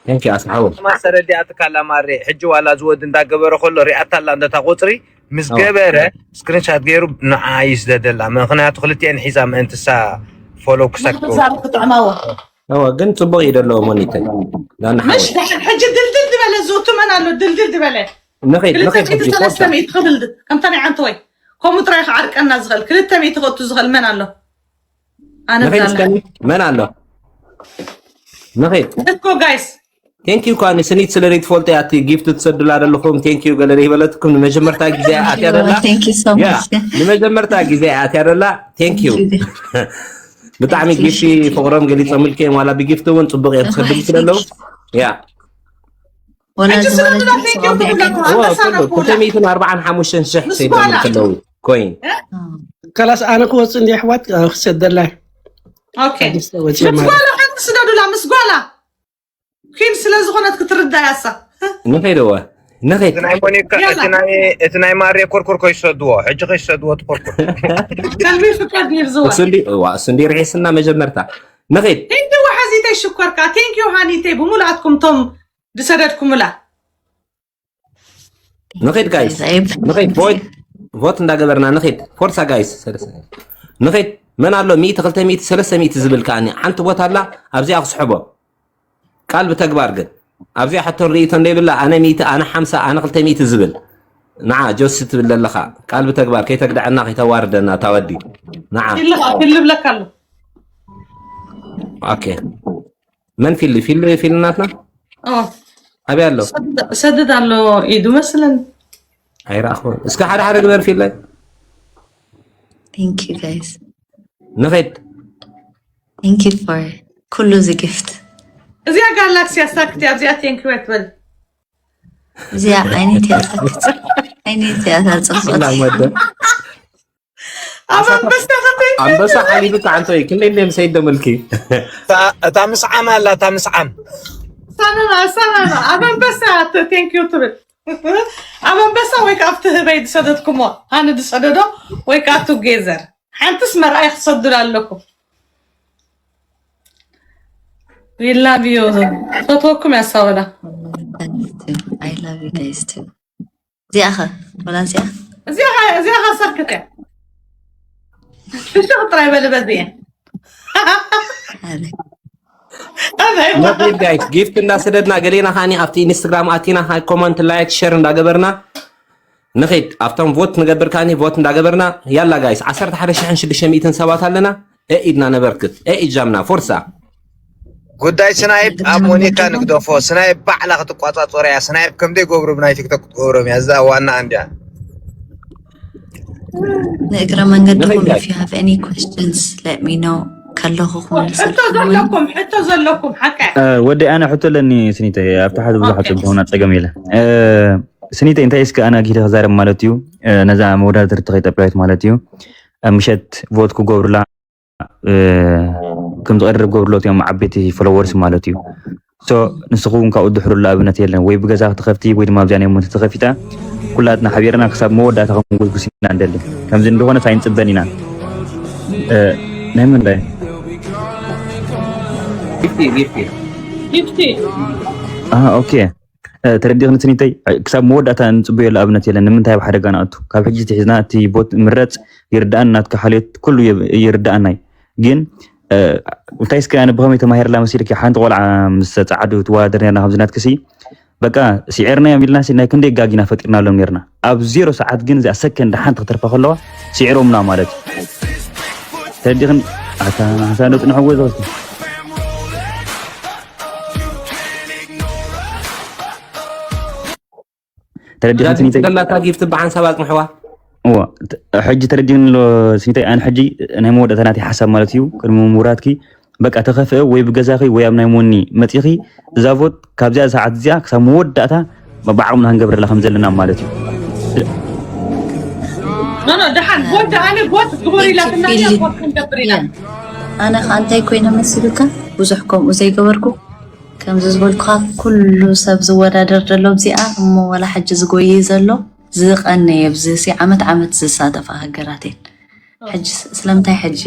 ቴንኪ ኣስሓቡ ማሰረዲኣትካ ኣላ ማሬ ሕጂ ዋላ ዝወድ እንዳገበረ ከሎ ሪኣታ ኣላ እንደታ ቁፅሪ ምስ ኣዎ። ገበረ ስክሪንሻት ገይሩ ንዓ ይስደደላ ምክንያቱ ክልቲኤን ሒዛ ምእንትሳ ፎሎ ክሰክሩ ክትዕማዎ እወ ግን ፅቡቅ እዩ ደለዎ ሞኒተይ ዳና ምሽ ሓወይ ድሓን ሕጂ ድልድል ዝበለ ዝእቱ መን ኣሎ ድልድል ዝበለ ንኸይድ ክልተ ንኸይድ ሚእቲ ሕጂ ሰለስተ ፎርሳ ሚእቲ ክብል ከምታ ናይ ዓንተ ወይ ከምኡ ጥራይ ክዓርቀና ዝኽእል ክልተ ሚእቲ ክእቱ ዝኽእል መን ኣሎ ኣነ ንኸይድ ብዛላ እስከ መን ኣሎ ንኸይድ እኮ ጋይስ ቴንኪዩ ኳ ንስኒት ስለ ዘይትፈልጡ እያ እቲ ጊፍት ትሰዱላ ዘለኹም ቴንኪዩ ገለ ዘይበለትኩም ንመጀመርታ ግዜ ኣትያ ደላ Thank you so ያ much. ንመጀመርታ ግዜ ኣትያ ደላ ቴንኪዩ ብጣዕሚ ጊፍቲ ፍቅሮም ገሊፆምልኪ እዮም ዋላ ብጊፍቲ እውን ፅቡቅ እዮም ትሰድሉ ስለ ኣለዉ ያ ወላ ሕጂ እዚ ማለት ስለምንታይ ቴንኪዩ ክብለኩም እወ ኣንበሳ ኩሉ ነው ክልተ ኩላ ሚእትን ኣርባዓን ሓሙሽተን ሽሕ ምስ ሰይዶም ጓላ። ከለዉ ኮይን ከላስ ኣነ ክወፅእ እንዲ ኣሕዋት ክሰደላይ ኦኬ ወፂ ምስ ጓላ ሓንቲ ስደዱላ ምስ ጓላ ኪን ስለ ዝኾነት ክትርዳያ እሳ ንኸይድ እወ ንኸይድ እቲ ናይ ሞኒካ ያላ። እቲ ናይ እቲ ናይ ማሬ ኮርኮር ኮይሰድዎ ሕጂ ከይሰድዎ ትኮርኮር ከልቢ ፍቃድ ይብዝዋ እሱ እንዲ እዋ እሱ እንዲ ርሒስና መጀመርታ ንኸይድ ቴንኪ ወሓዚተይ ሽኮርካ ቴንኪ ሃኒተይ ብምሉኣትኩም ቶም ዝሰደድኩምላ ንኸይድ ጋይስ ንኸይድ ቮት ቮት እንዳገበርና ንኸይድ ፎርሳ ጋይስ ንኸይድ መን ኣሎ ሚእቲ ክልተ ሚእቲ ሰለስተ ሚእቲ ዝብል ከኣኒ ሓንቲ ቦታ ኣላ ኣብዚኣ ክስሕቦ ቃል ብተግባር ግን ኣብዚኣ ሕቶን ርእይቶን ዘይብላ ኣነ ሚእቲ ኣነ ሓምሳ ኣነ ክልተ ሚእቲ ዝብል ንዓ ጆሲ ትብል ዘለኻ ቃል ብተግባር ከይተግድዐና ከይተዋርደና ታወዲ ንዓ ኢልኻ ክልብለካ ኣሎ ኦኬ መን ፊል ፊል ፊል ናትና ኦ፣ ኣበይ ኣሎ ሰድድ ኣሎ ኢዱ መስለን ኣይረኣኹ እስከ ሓደ ሓደ ግበር ፊል ላይ Thank you guys. ንኸይድ Thank you for ኩሉ እዚ gift. እዚኣ ጋላክሲ ኣሳክቲ ኣብዚኣ ቴንኪዩ ትበል። እዚኣ ዓይነት እያ ሳክት ዓይነት እያ ሳጽፍት ላመደ ኣብ ኣንበሳ ከመይ ኣንበሳ ሓሊፉ ከዓንቶ እዩ። ክንደይ እንደ ምሰይ ደመልኪ እታ ምስዓም ኣላ እታ ምስዓም ሳናና ሳናና ኣብ ኣንበሳ ቴንኪዩ ትብል። ኣብ ኣንበሳ ወይ ከዓ ኣብቲ ህበይ ዝሰደድኩሞ ኣነ ዝሰደዶ ወይ ከዓ ቱጌዘር ሓንትስ መርኣይ ክሰዱላ ኣለኩም። We love you። ፈትወኩም ያሳወላ I love you guys too። እዚኣ ኸ ወላ እዚኣ እዚኣ ኸ- እዚኣ ኸ ሰርክት እያ ሽሽኽ ጥራይ በለ በዚ እየ ሓደ ኣበይ ጋይስ ጊፍት እንዳሰደድና ገሌና ከዓኒ ኣብቲ ኢንስታግራም ኣቲና ኮመንት ላይክ ሸር እንዳገበርና ንኸይድ ኣብቶም ቮት ንገብር ከዓኒ ቮት እንዳገበርና ያላ ጋይስ ዓሰርተ ሓደ ሽሕን ሽዱሽተ ሚእትን ሰባት ኣለና። ኢድና ነበርክት ኢጃምና ፎርሳ ጉዳይ ስናይፕ ኣብ ሞኒካ ንግደፎ። ስናይፕ ባዕላ ክትቋጻጸሮ እያ። ስናይፕ ከም ዘይገብሩ ብናይ ቲክቶክ ክትገብሮም እያ። እዛ ዋና እንዲያ ንእግረ መንገድኩም if you have any questions let me know ከለኹ ሕቶ ክመልሰልኩም ዘለኩም ሕቶ ዘለኩም ሓቀ ወዲ ኣነ ሕቶ ኣለኒ ስኒተ ኣብቲ ሓደ ብዙሓት ዝብሉና ፀገም የለ ስኒተ እንታይ እስከ ኣነ ጊደ ክዛረብ ማለት እዩ ነዛ መወዳደርቲ ከይጠብያት ማለት እዩ ምሸት ቮት ክገብሩላ ከም ዝቐርብ ገብርሎት እዮም ዓበይቲ ፎሎወርስ ማለት እዩ ንስኹ እውን ካብኡ ድሕሩሉ ኣብነት የለን ወይ ብገዛ ክትኸፍቲ ወይ ድማ ኣብዚኣ ናይ ሞንት ተኸፊታ ኩላትና ሓቢርና ክሳብ መወዳእታ ክንጉስጉስ ኢና እንደሊ ከምዚ እንደኾነ ኣይንፅበን ኢና ናይ ምንታይ ጊፍቲ ኦኬ ተረዲኽኒ ስኒተይ ክሳብ መወዳእታ ንፅበዮ ኣብነት የለን ንምንታይ ኣብ ሓደጋ ንኣቱ ካብ ሕጂ ትሒዝና እቲ ቦት ምረፅ ይርዳእን ናትካ ሓልዮት ኩሉ ይርዳእናይ ግን እንታይ እስከ ኣነ ብኸመይ ተማሂርላ መሲልኪ ሓንቲ ቆልዓ ምስ ፃዓዱ ትወዳደር ነርና ከምዚ ናትክሲ በቃ ስዒርናዮም ኢልና ሲ ናይ ክንደይ ጋጊና ፈጢርናሎም ነርና ኣብ ዜሮ ሰዓት ግን እዚኣ ሰከንድ ሓንቲ ክተርፋ ከለዋ ስዒሮምና ማለት እዩ ተረዲኽን ኣታ ሳኖ ፅንሕዎ ዝወስድ ተረዲኽን ስኒተይ ላታ ጊፍት ብሓንሳብ ኣፅንሕዋ እዋ ሕጂ ተረዲኽኒ ሎ ስኒተይ ኣነ ሕጂ ናይ መወዳእታ ናተይ ሓሳብ ማለት እዩ ቅድሚ ምውራድኪ በቃ ተኸፍአ ወይ ብገዛኺ ወይ ኣብ ናይ ሞኒ መፂኺ እዛ ቮት ካብዚኣ ሰዓት እዚኣ ክሳብ መወዳእታ ብዓቕምና ክንገብረላ ከም ዘለና ማለት እዩ ኖኖ ደሓን ቦት ኣነ ቦት ግበር ኢላትና እያ ቦት ክንገብር ኢና ኣነ ከዓ እንታይ ኮይነ መሲሉካ ብዙሕ ከምኡ ዘይገበርኩ ከምዚ ዝበልኩኻ ኩሉ ሰብ ዝወዳደር ዘሎ ኣብዚኣ እሞ ዋላ ሕጂ ዝጎይ ዘሎ ዝቐነየ ኣብዚ ዓመት ዓመት ዝሳተፋ ሃገራት እየን ሕጂ ስለምንታይ ሕጂ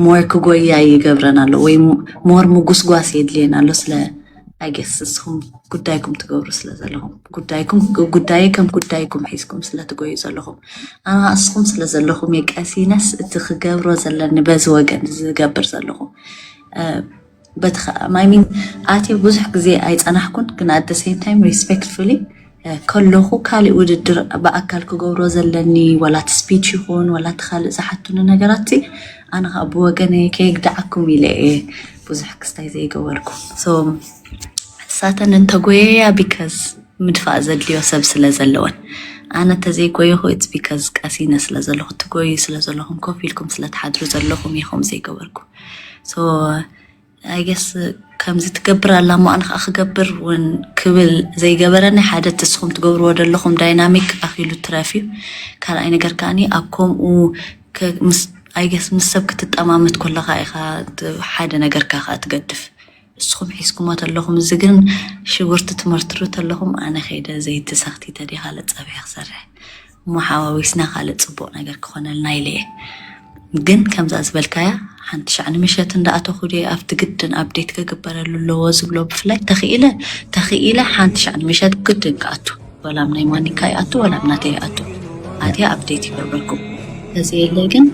ሞር ክጎያ ይገብረን ኣሎ ወይ ሞር ምጉስጓስ የድልየን ኣሎ ስለ ኣገስ ንስኹም ጉዳይኩም ትገብሩ ስለ ዘለኹም ጉዳይኩም ጉዳይ ከም ጉዳይኩም ሒዝኩም ስለ ትጎዩ ዘለኹም ኣና እስኹም ስለ ዘለኹም የቀሲነስ እቲ ክገብሮ ዘለኒ በዚ ወገን ዝገብር ዘለኹ በቲ ሚን ኣትየ ብዙሕ ግዜ ኣይፀናሕኩን ግን ኣደ ሴም ታይም ሪስፔክትፉሊ ከለኹ ካሊእ ውድድር ብኣካል ክገብሮ ዘለኒ ዋላ እቲ ስፒች ይኹን ዋላ እቲ ካልእ ዝሓቱኒ ነገራት ኣነ ከዓ ብወገነ ከየግድዓኩም ኢለ እየ ብዙሕ ክስታይ ዘይገበርኩ ንሳተን እንተጎየያ ቢካዝ ምድፋእ ዘድልዮ ሰብ ስለ ዘለወን ኣነ ተዘይጎየኹ it's because ቀሲነ ስለ ዘለኹ ትጎዩ ስለ ዘለኹም ኮፍ ኢልኩም ስለ ትሓድሩ ዘለኹም ኢኹም ዘይገበርኩ so I guess ከምዚ ትገብር ኣላ እሞ ኣነ ከዓ ክገብር እውን ክብል ዘይገበረኒ ሓደ እቲ ንስኹም ትገብርዎ ዘለኹም ዳይናሚክ ኣኺሉ ትረፍ እዩ ካልኣይ ነገር ከዓኒ ኣብ ከምኡ I guess ምስ ሰብ ክትጠማመት ከለኻ ኢኻ ሓደ ነገርካ ከዓ ትገድፍ ንስኹም ሒዝኩሞ ተለኹም እዚ ግን ሽጉርቲ ትመርትሩ ተለኹም ኣነ ከይደ ዘይቲ ሰኽቲተ ድየ ካልእ ፀብሒ ክሰርሕ እሞ ሓዋዊስና ካልእ ፅቡቕ ነገር ክኾነልና ኢለ እየ ግን ከምዛ ዝበልካያ ሓንቲ ሻዕ ንምሸት እንዳኣተኹ ድየ ኣብቲ ግድን ኣፕዴት ክግበረሉ ኣለዎ ዝብሎ ብፍላይ ተኽኢለ ተኽኢለ ሓንቲ ሻዕ ንምሸት ግድን ክኣቱ ወላ ናይ ማኒካ ይኣቱ ወላ ናተ ይኣቱ ኣትያ ኣፕዴት ይገብረኩም ተዘየለ ግን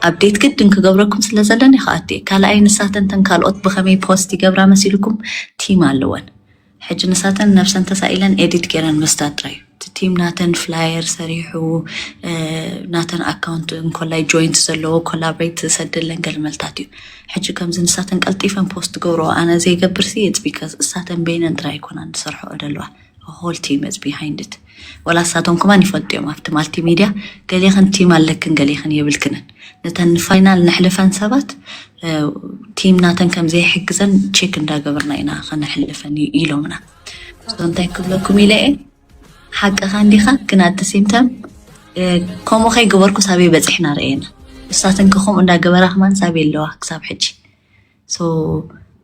ኣፕዴት ግድን ክገብረኩም ስለ ዘለኒ ከኣቲ ካልኣይ ንሳተንተን ካልኦት ብኸመይ ፖስት ይገብራ መሲልኩም ቲም ኣለወን ሕጂ ንሳተን ነብሰን ተሳኢለን ኤዲት ገይረን ምስታት ጥራይ እቲ ቲም ናተን ፍላየር ሰሪሑ ናተን ኣካውንት እንኮላይ ጆይንት ዘለዎ ኮላብሬት ዝሰደለን ገለ መልታት እዩ ሕጂ ከምዚ ንሳተን ቀልጢፈን ፖስት ገብሮ ኣነ ዘይገብር ሲ it's because እሳተን በይነን ጥራይ ይኮና ዝሰርሖ ደለዋ whole team is behind it ወላ ንሳቶም ከማን ይፈልጡ እዮም ኣብቲ ማልቲ ሚድያ ገሌኽን ቲም ኣለክን ገሌኽን የብልክንን። ነተን ፋይናል ነሕልፈን ሰባት ቲም ናተን ከም ዘይሕግዘን ቼክ እንዳገበርና ኢና ከነሕልፈን ኢሎምና። እንታይ ክብለኩም ኢለ እየ ሓቅኻ እንዲኻ ግን ኣት ሴም ታይም ከምኡ ከይገበርኩ ሳበይ በፂሕና ረእየና። እሳትን ከኸምኡ እንዳገበራ ከማን ሳበይ ኣለዋ ክሳብ ሕጂ። So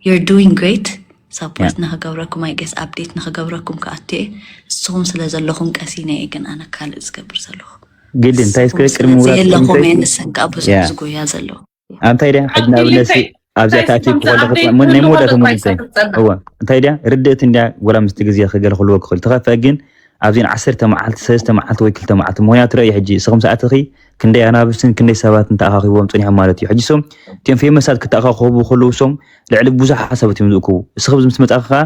you're doing great። ሳፖርት ንክገብረኩም I guess update ንክገብረኩም ክኣቱ እየ። ንስኹም ስለ ዘለኹም ቀሲነ እየ ግን ኣነ ካልእ ዝገብር ዘለኹ። ግዲ እንታይ እስከ ቅድሚ ምውራድ ዘለኹም እየ ንሰን ከዓ ብዙሕ ዝጎያ ዘለኹ። ኣንታይ ድያ ሕጂ ንኣብነት ኣብዚኣ ተኣኪብ ክኾለኹ ናይ መወዳእታ ሙሉንታይ እዋ እንታይ ድያ ርድእት እንድያ ወላ ምስቲ ግዜ ክገለ ክልዎ ክኽእል ትኸፈ ግን ኣብዚን ዓሰርተ መዓልቲ ሰለስተ መዓልቲ ወይ ክልተ መዓልቲ ምክንያቱ ረእዩ ሕጂ እስኹም ሰኣትኺ ክንደይ ኣናብስን ክንደይ ሰባት እንተኣኻኺቦም ፀኒሖም ማለት እዩ ሕጂ ሶም እቲኦም ፌመሳት ክተኣኻኸቡ ከለዉ ሶም ልዕሊ ብዙሓት ሰባት እዮም ዝእክቡ እስኺ ኣብዚ ምስ መፃእኺ ከዓ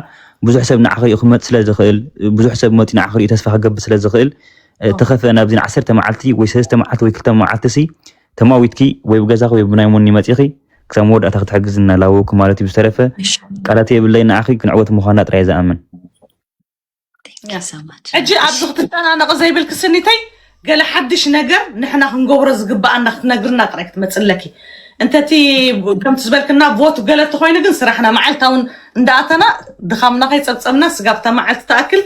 ብዙሕ ሰብ ንዓኺ ክመፅ ስለ ዝኽእል ብዙሕ ሰብ መፂኡ ንዓኺ ሪኡ ተስፋ ክገብር ስለ ዝኽእል ተኸፈ ናብዚ ዓሰርተ መዓልቲ ወይ ሰለስተ መዓልቲ ወይ ክልተ መዓልቲ ሲ ተማዊትኪ ወይ ብገዛኺ ወይ ብናይ ሞኒ መፂኺ ክሳብ መወዳእታ ክትሕግዝ እናላወኩ ማለት እዩ ብዝተረፈ ቃላት የብለይ ንዓኺ ክንዕወት ምዃንና ጥራይ ዝኣምን ሕጂ ኣብዚ ክትጨናነቕ ዘይብልኪ ስኒተይ ገለ ሓድሽ ነገር ንሕና ክንገብሮ ዝግበኣና ክትነግርና ጥራይ ክትመፅለኪ እንተ እቲ ከምቲ ዝበልክና ቮት ገለ ተኮይኑ ግን ስራሕና መዓልታውን እንዳኣተና ድኻምና ከይፀብፀብና ስጋብ እታ መዓልቲ ትኣክል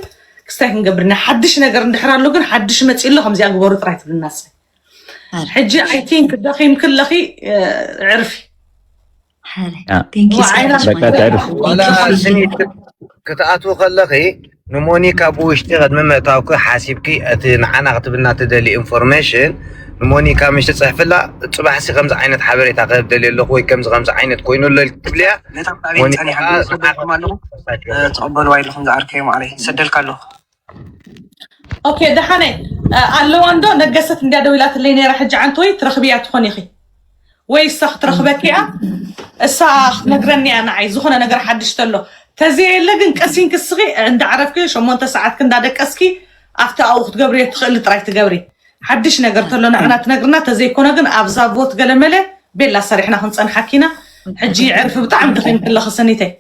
ክስታይ ክንገብር ኢና ሓድሽ ነገር እንድሕር ኣሎ ግን ሓድሽ መፂ ኣሎ ከምዚኣ ግበሩ ጥራይ ትብልና ስኒ ሕጂ I think ደኺምኪ ኣለኺ ዕርፊ ክትኣትዊ ከለኺ ንሞኒካ ብውሽጢ ቅድሚ ምእታውኪ ሓሲብኪ እቲ ንዓና ክትብልና ትደሊ ኢንፎርሜሽን ንሞኒካ ምሽ ትፅሕፍላ ፅባሕሲ ከምዚ ዓይነት ሓበሬታ ክህብ ደልየ ኣለኹ ወይ ከምዚ ከምዚ ዓይነት ኮይኑ ኣሎ ኢልኪ ትብልያ ሞኒካ ትቕበልዋ ኢልኩም ዝዓርከዮ ማዕረይ ሰደልካ ኣለኹ ኦኬ ደሓነ ኣለዋ እንዶ ነገሰት እንድያ ደዊላትለይ ነይራ ሕጂ ዓንተወይ ትረኽብያ ትኾን ኢኺ ወይ እሳ ክትረኽበኪ እያ እሳ ክትነግረኒ እያ ንዓይ ዝኾነ ነገር ሓድሽ ተሎ ተዘየለ ግን ቀሲንኪ እስኺ እንዳዕረፍኪ ሸሞንተ ሰዓትኪ እንዳደቀስኪ ኣብቲ ኣብኡ ክትገብርዮ ትኽእሊ ጥራይ ትገብሪ ሓድሽ ነገር ተሎ ንዓና ትነግርና ተዘይኮነ ግን ኣብዛ ቮት ገለመለ ቤላ ሰሪሕና ክንፀንሓኪ ኢና ሕጂ ዕርፊ ብጣዕሚ ደኺምኪ ኣለኺ ሰኒተይ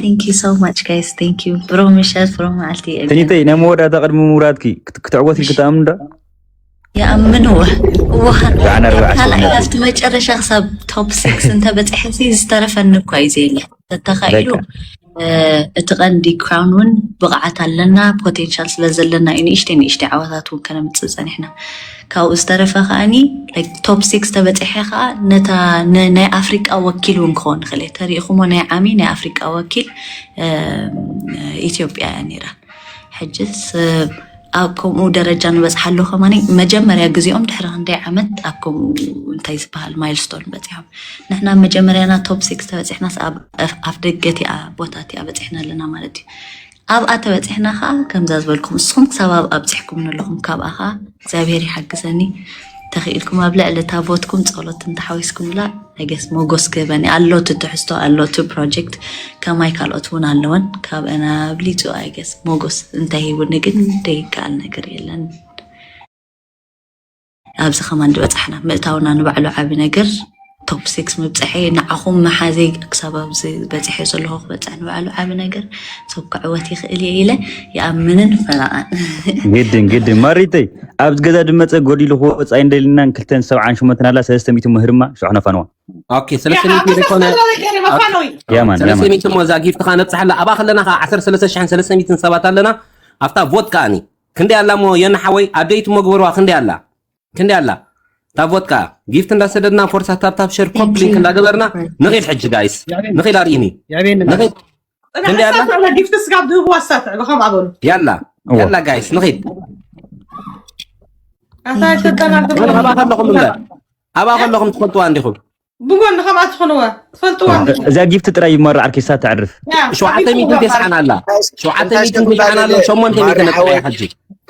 Thank you so much guys thank you ብሩኽ ምሸት ብሩኽ መዓልቲ ትኒተይ ናይ መወዳእታ ቅድሚ ምውራድኪ ክትዕወት ክትኣምን ዶ ይኣምንዎ እዋሃን ካልኣይ ኣብቲ መጨረሻ ክሳብ ቶፕ ሲክስ እንተበፅሐ ዝተረፈኒ እኳ እዩ ዘየለ ተተኻኢሉ እቲ ቀንዲ ክራውን እውን ብቕዓት ኣለና ፖቴንሻል ስለ ዘለና እዩ ንእሽተይ ንእሽተይ ዓወታት እውን ከነምፅእ ፀኒሕና ካብኡ ዝተረፈ ከዓኒ ቶፕ ሲክስ ተበፂሐ ከዓ ነታ ናይ ኣፍሪቃ ወኪል እውን ክኸውን ንኽእል እየ ተሪኢኹሞ ናይ ዓሚ ናይ ኣፍሪቃ ወኪል ኢትዮጵያ እያ ነይራ ሕጅስ ኣብ ከምኡ ደረጃ ንበፅሓሉ ከማኒ መጀመርያ ግዜኦም ድሕሪ ክንደይ ዓመት ኣብ ከምኡ እንታይ ዝበሃል ማይልስቶን በፂሖም ንሕና መጀመርያና ቶፕ ሲክስ ተበፂሕናስ ኣብ ኣፍ ደገ እቲኣ ቦታ እቲኣ በፂሕና ኣለና ማለት እዩ ኣብኣ ተበፂሕና ከዓ ከምዛ ዝበልኩም እስኹም ክሳብ ኣብ ኣብፂሕኩም ኣለኹም ካብኣ ከዓ እግዚኣብሔር ይሓግዘኒ ተኽኢልኩም ኣብ ልዕሊ እታ ቮትኩም ፀሎት እንተሓዊስኩምላ I guess ሞጎስ ገበኒ ኣሎ እቲ ትሕዝቶ ኣሎ እቲ ፕሮጀክት ከማይ ካልኦት እውን ኣለወን ካብአን ኣብሊፁ I guess ሞጎስ እንተሂቡኒ ግን ዘይከኣል ነገር የለን ኣብዚ ከማን ዝበፃሕና ምእታውና ንባዕሉ ዓቢ ነገር ቶፕ ሲክስ ምብፅሐይ ንዓኹም መሓዘይ ክሳብ ኣብዚ በፂሐ ዘለኹ ክበፅሕ ንባዕሉ ዓቢ ነገር ሰብ ክዕወት ይኽእል እየ ኢለ ይኣምንን ፈራቓን ግድን ግድን ማሪተይ ኣብዚ ገዛ ድመፀ ጎዲሉ ክወፃ እንደልናን ክልተን ሰብዓን ሽሞትን ኣላ ሰለስተ ሚእቲ ምህርማ ሽዑ ነፋንዋ ኦኬ ሰለስተ ሚእቲ ዘይኮነ ሰለስተ ሚእቲ እሞ እዛ ጊፍትኻ ነብፅሓላ ኣብኣ ከለና ከዓ ዓሰርተ ሰለስተ ሽሕን ሰለስተ ሚእትን ሰባት ኣለና ኣብታ ቮት ከዓኒ ክንደይ ኣላ እሞ የናሓወይ ኣደይት እሞ ግበርዋ ክንደይ ኣላ ክንደይ ኣላ እታ ቮት ከዓ ጊፍት እንዳሰደድና ፎርሳ ታብታብ ሸር ኮፕሊንክ እንዳገበርና ንኺድ ሕጂ ጋይስ ንኺድ ኣርእኒ ንኺድ ክንደይ ኣላ ጊፍት ስጋብ ዝህብዋ ሳትዕ ብኸም ኣበሉ ያላ ያላ ጋይስ ንኺድ ኣታ ተጠናግሩ ኣባ ከለኹም እምበር ኣባ ከለኹም ትፈልጥዋ እንዲኹም ብጎኒ ከምኣ ትኾንዋ ትፈልጥዋ እዛ ጊፍት ጥራይ ይመርዓር ኪሳ ተዕርፍ ሸውዓተ ሚእትን ተስዓን ኣላ ሸውዓተ ሚእትን ተስዓን ኣሎ ሸሞንተ ሚእትን ጥራይ ሕጂ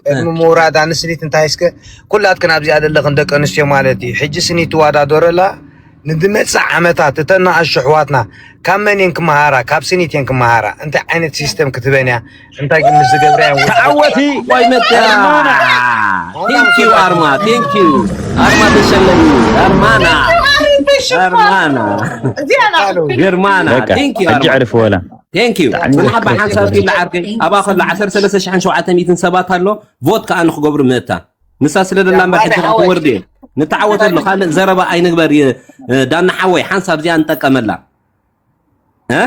ቅድሚ ምውራድ ኣንስኒት እንታይ እስከ ኩላትክን ኣብዚኣ ዘለኽን ደቂ ኣንስትዮ ማለት እዩ ሕጂ ስኒት ትዋዳደረላ ንዝመፅእ ዓመታት እተን ንኣሽቱ ኣሕዋትና ካብ መን እየን ክመሃራ ካብ ስኒት እየን ክመሃራ እንታይ ዓይነት ሲስተም ክትበን እያ እንታይ ግን ምስ ዝገብራ እየን ተዓወቲ ወይ መጥያ Thank you ኣርማ thank you ኣርማ ተሸለሚ ኣርማና ኣርማና ግርማና thank you ሕጂ ዕርፍ ወላ Thank you። ብጣዕሚ ንዓባ ሓንሳብ ኪላ ዓርከይ፣ ኣብኣ ከሎ ዓሰርተ ሰለስተ ሽሕን ሸውዓተ ሚእትን ሰባት ኣሎ፣ ቮት ከኣ ንክገብሩ ምእታ። ንሳ ስለ ደላ እምበር ሕጂ ክወርድ እየ። ንተዓወተሉ፣ ካልእ ዘረባ ኣይንግበር። ዳና ሓወይ፣ ሓንሳብ እዚኣ ንጠቀመላ። እ?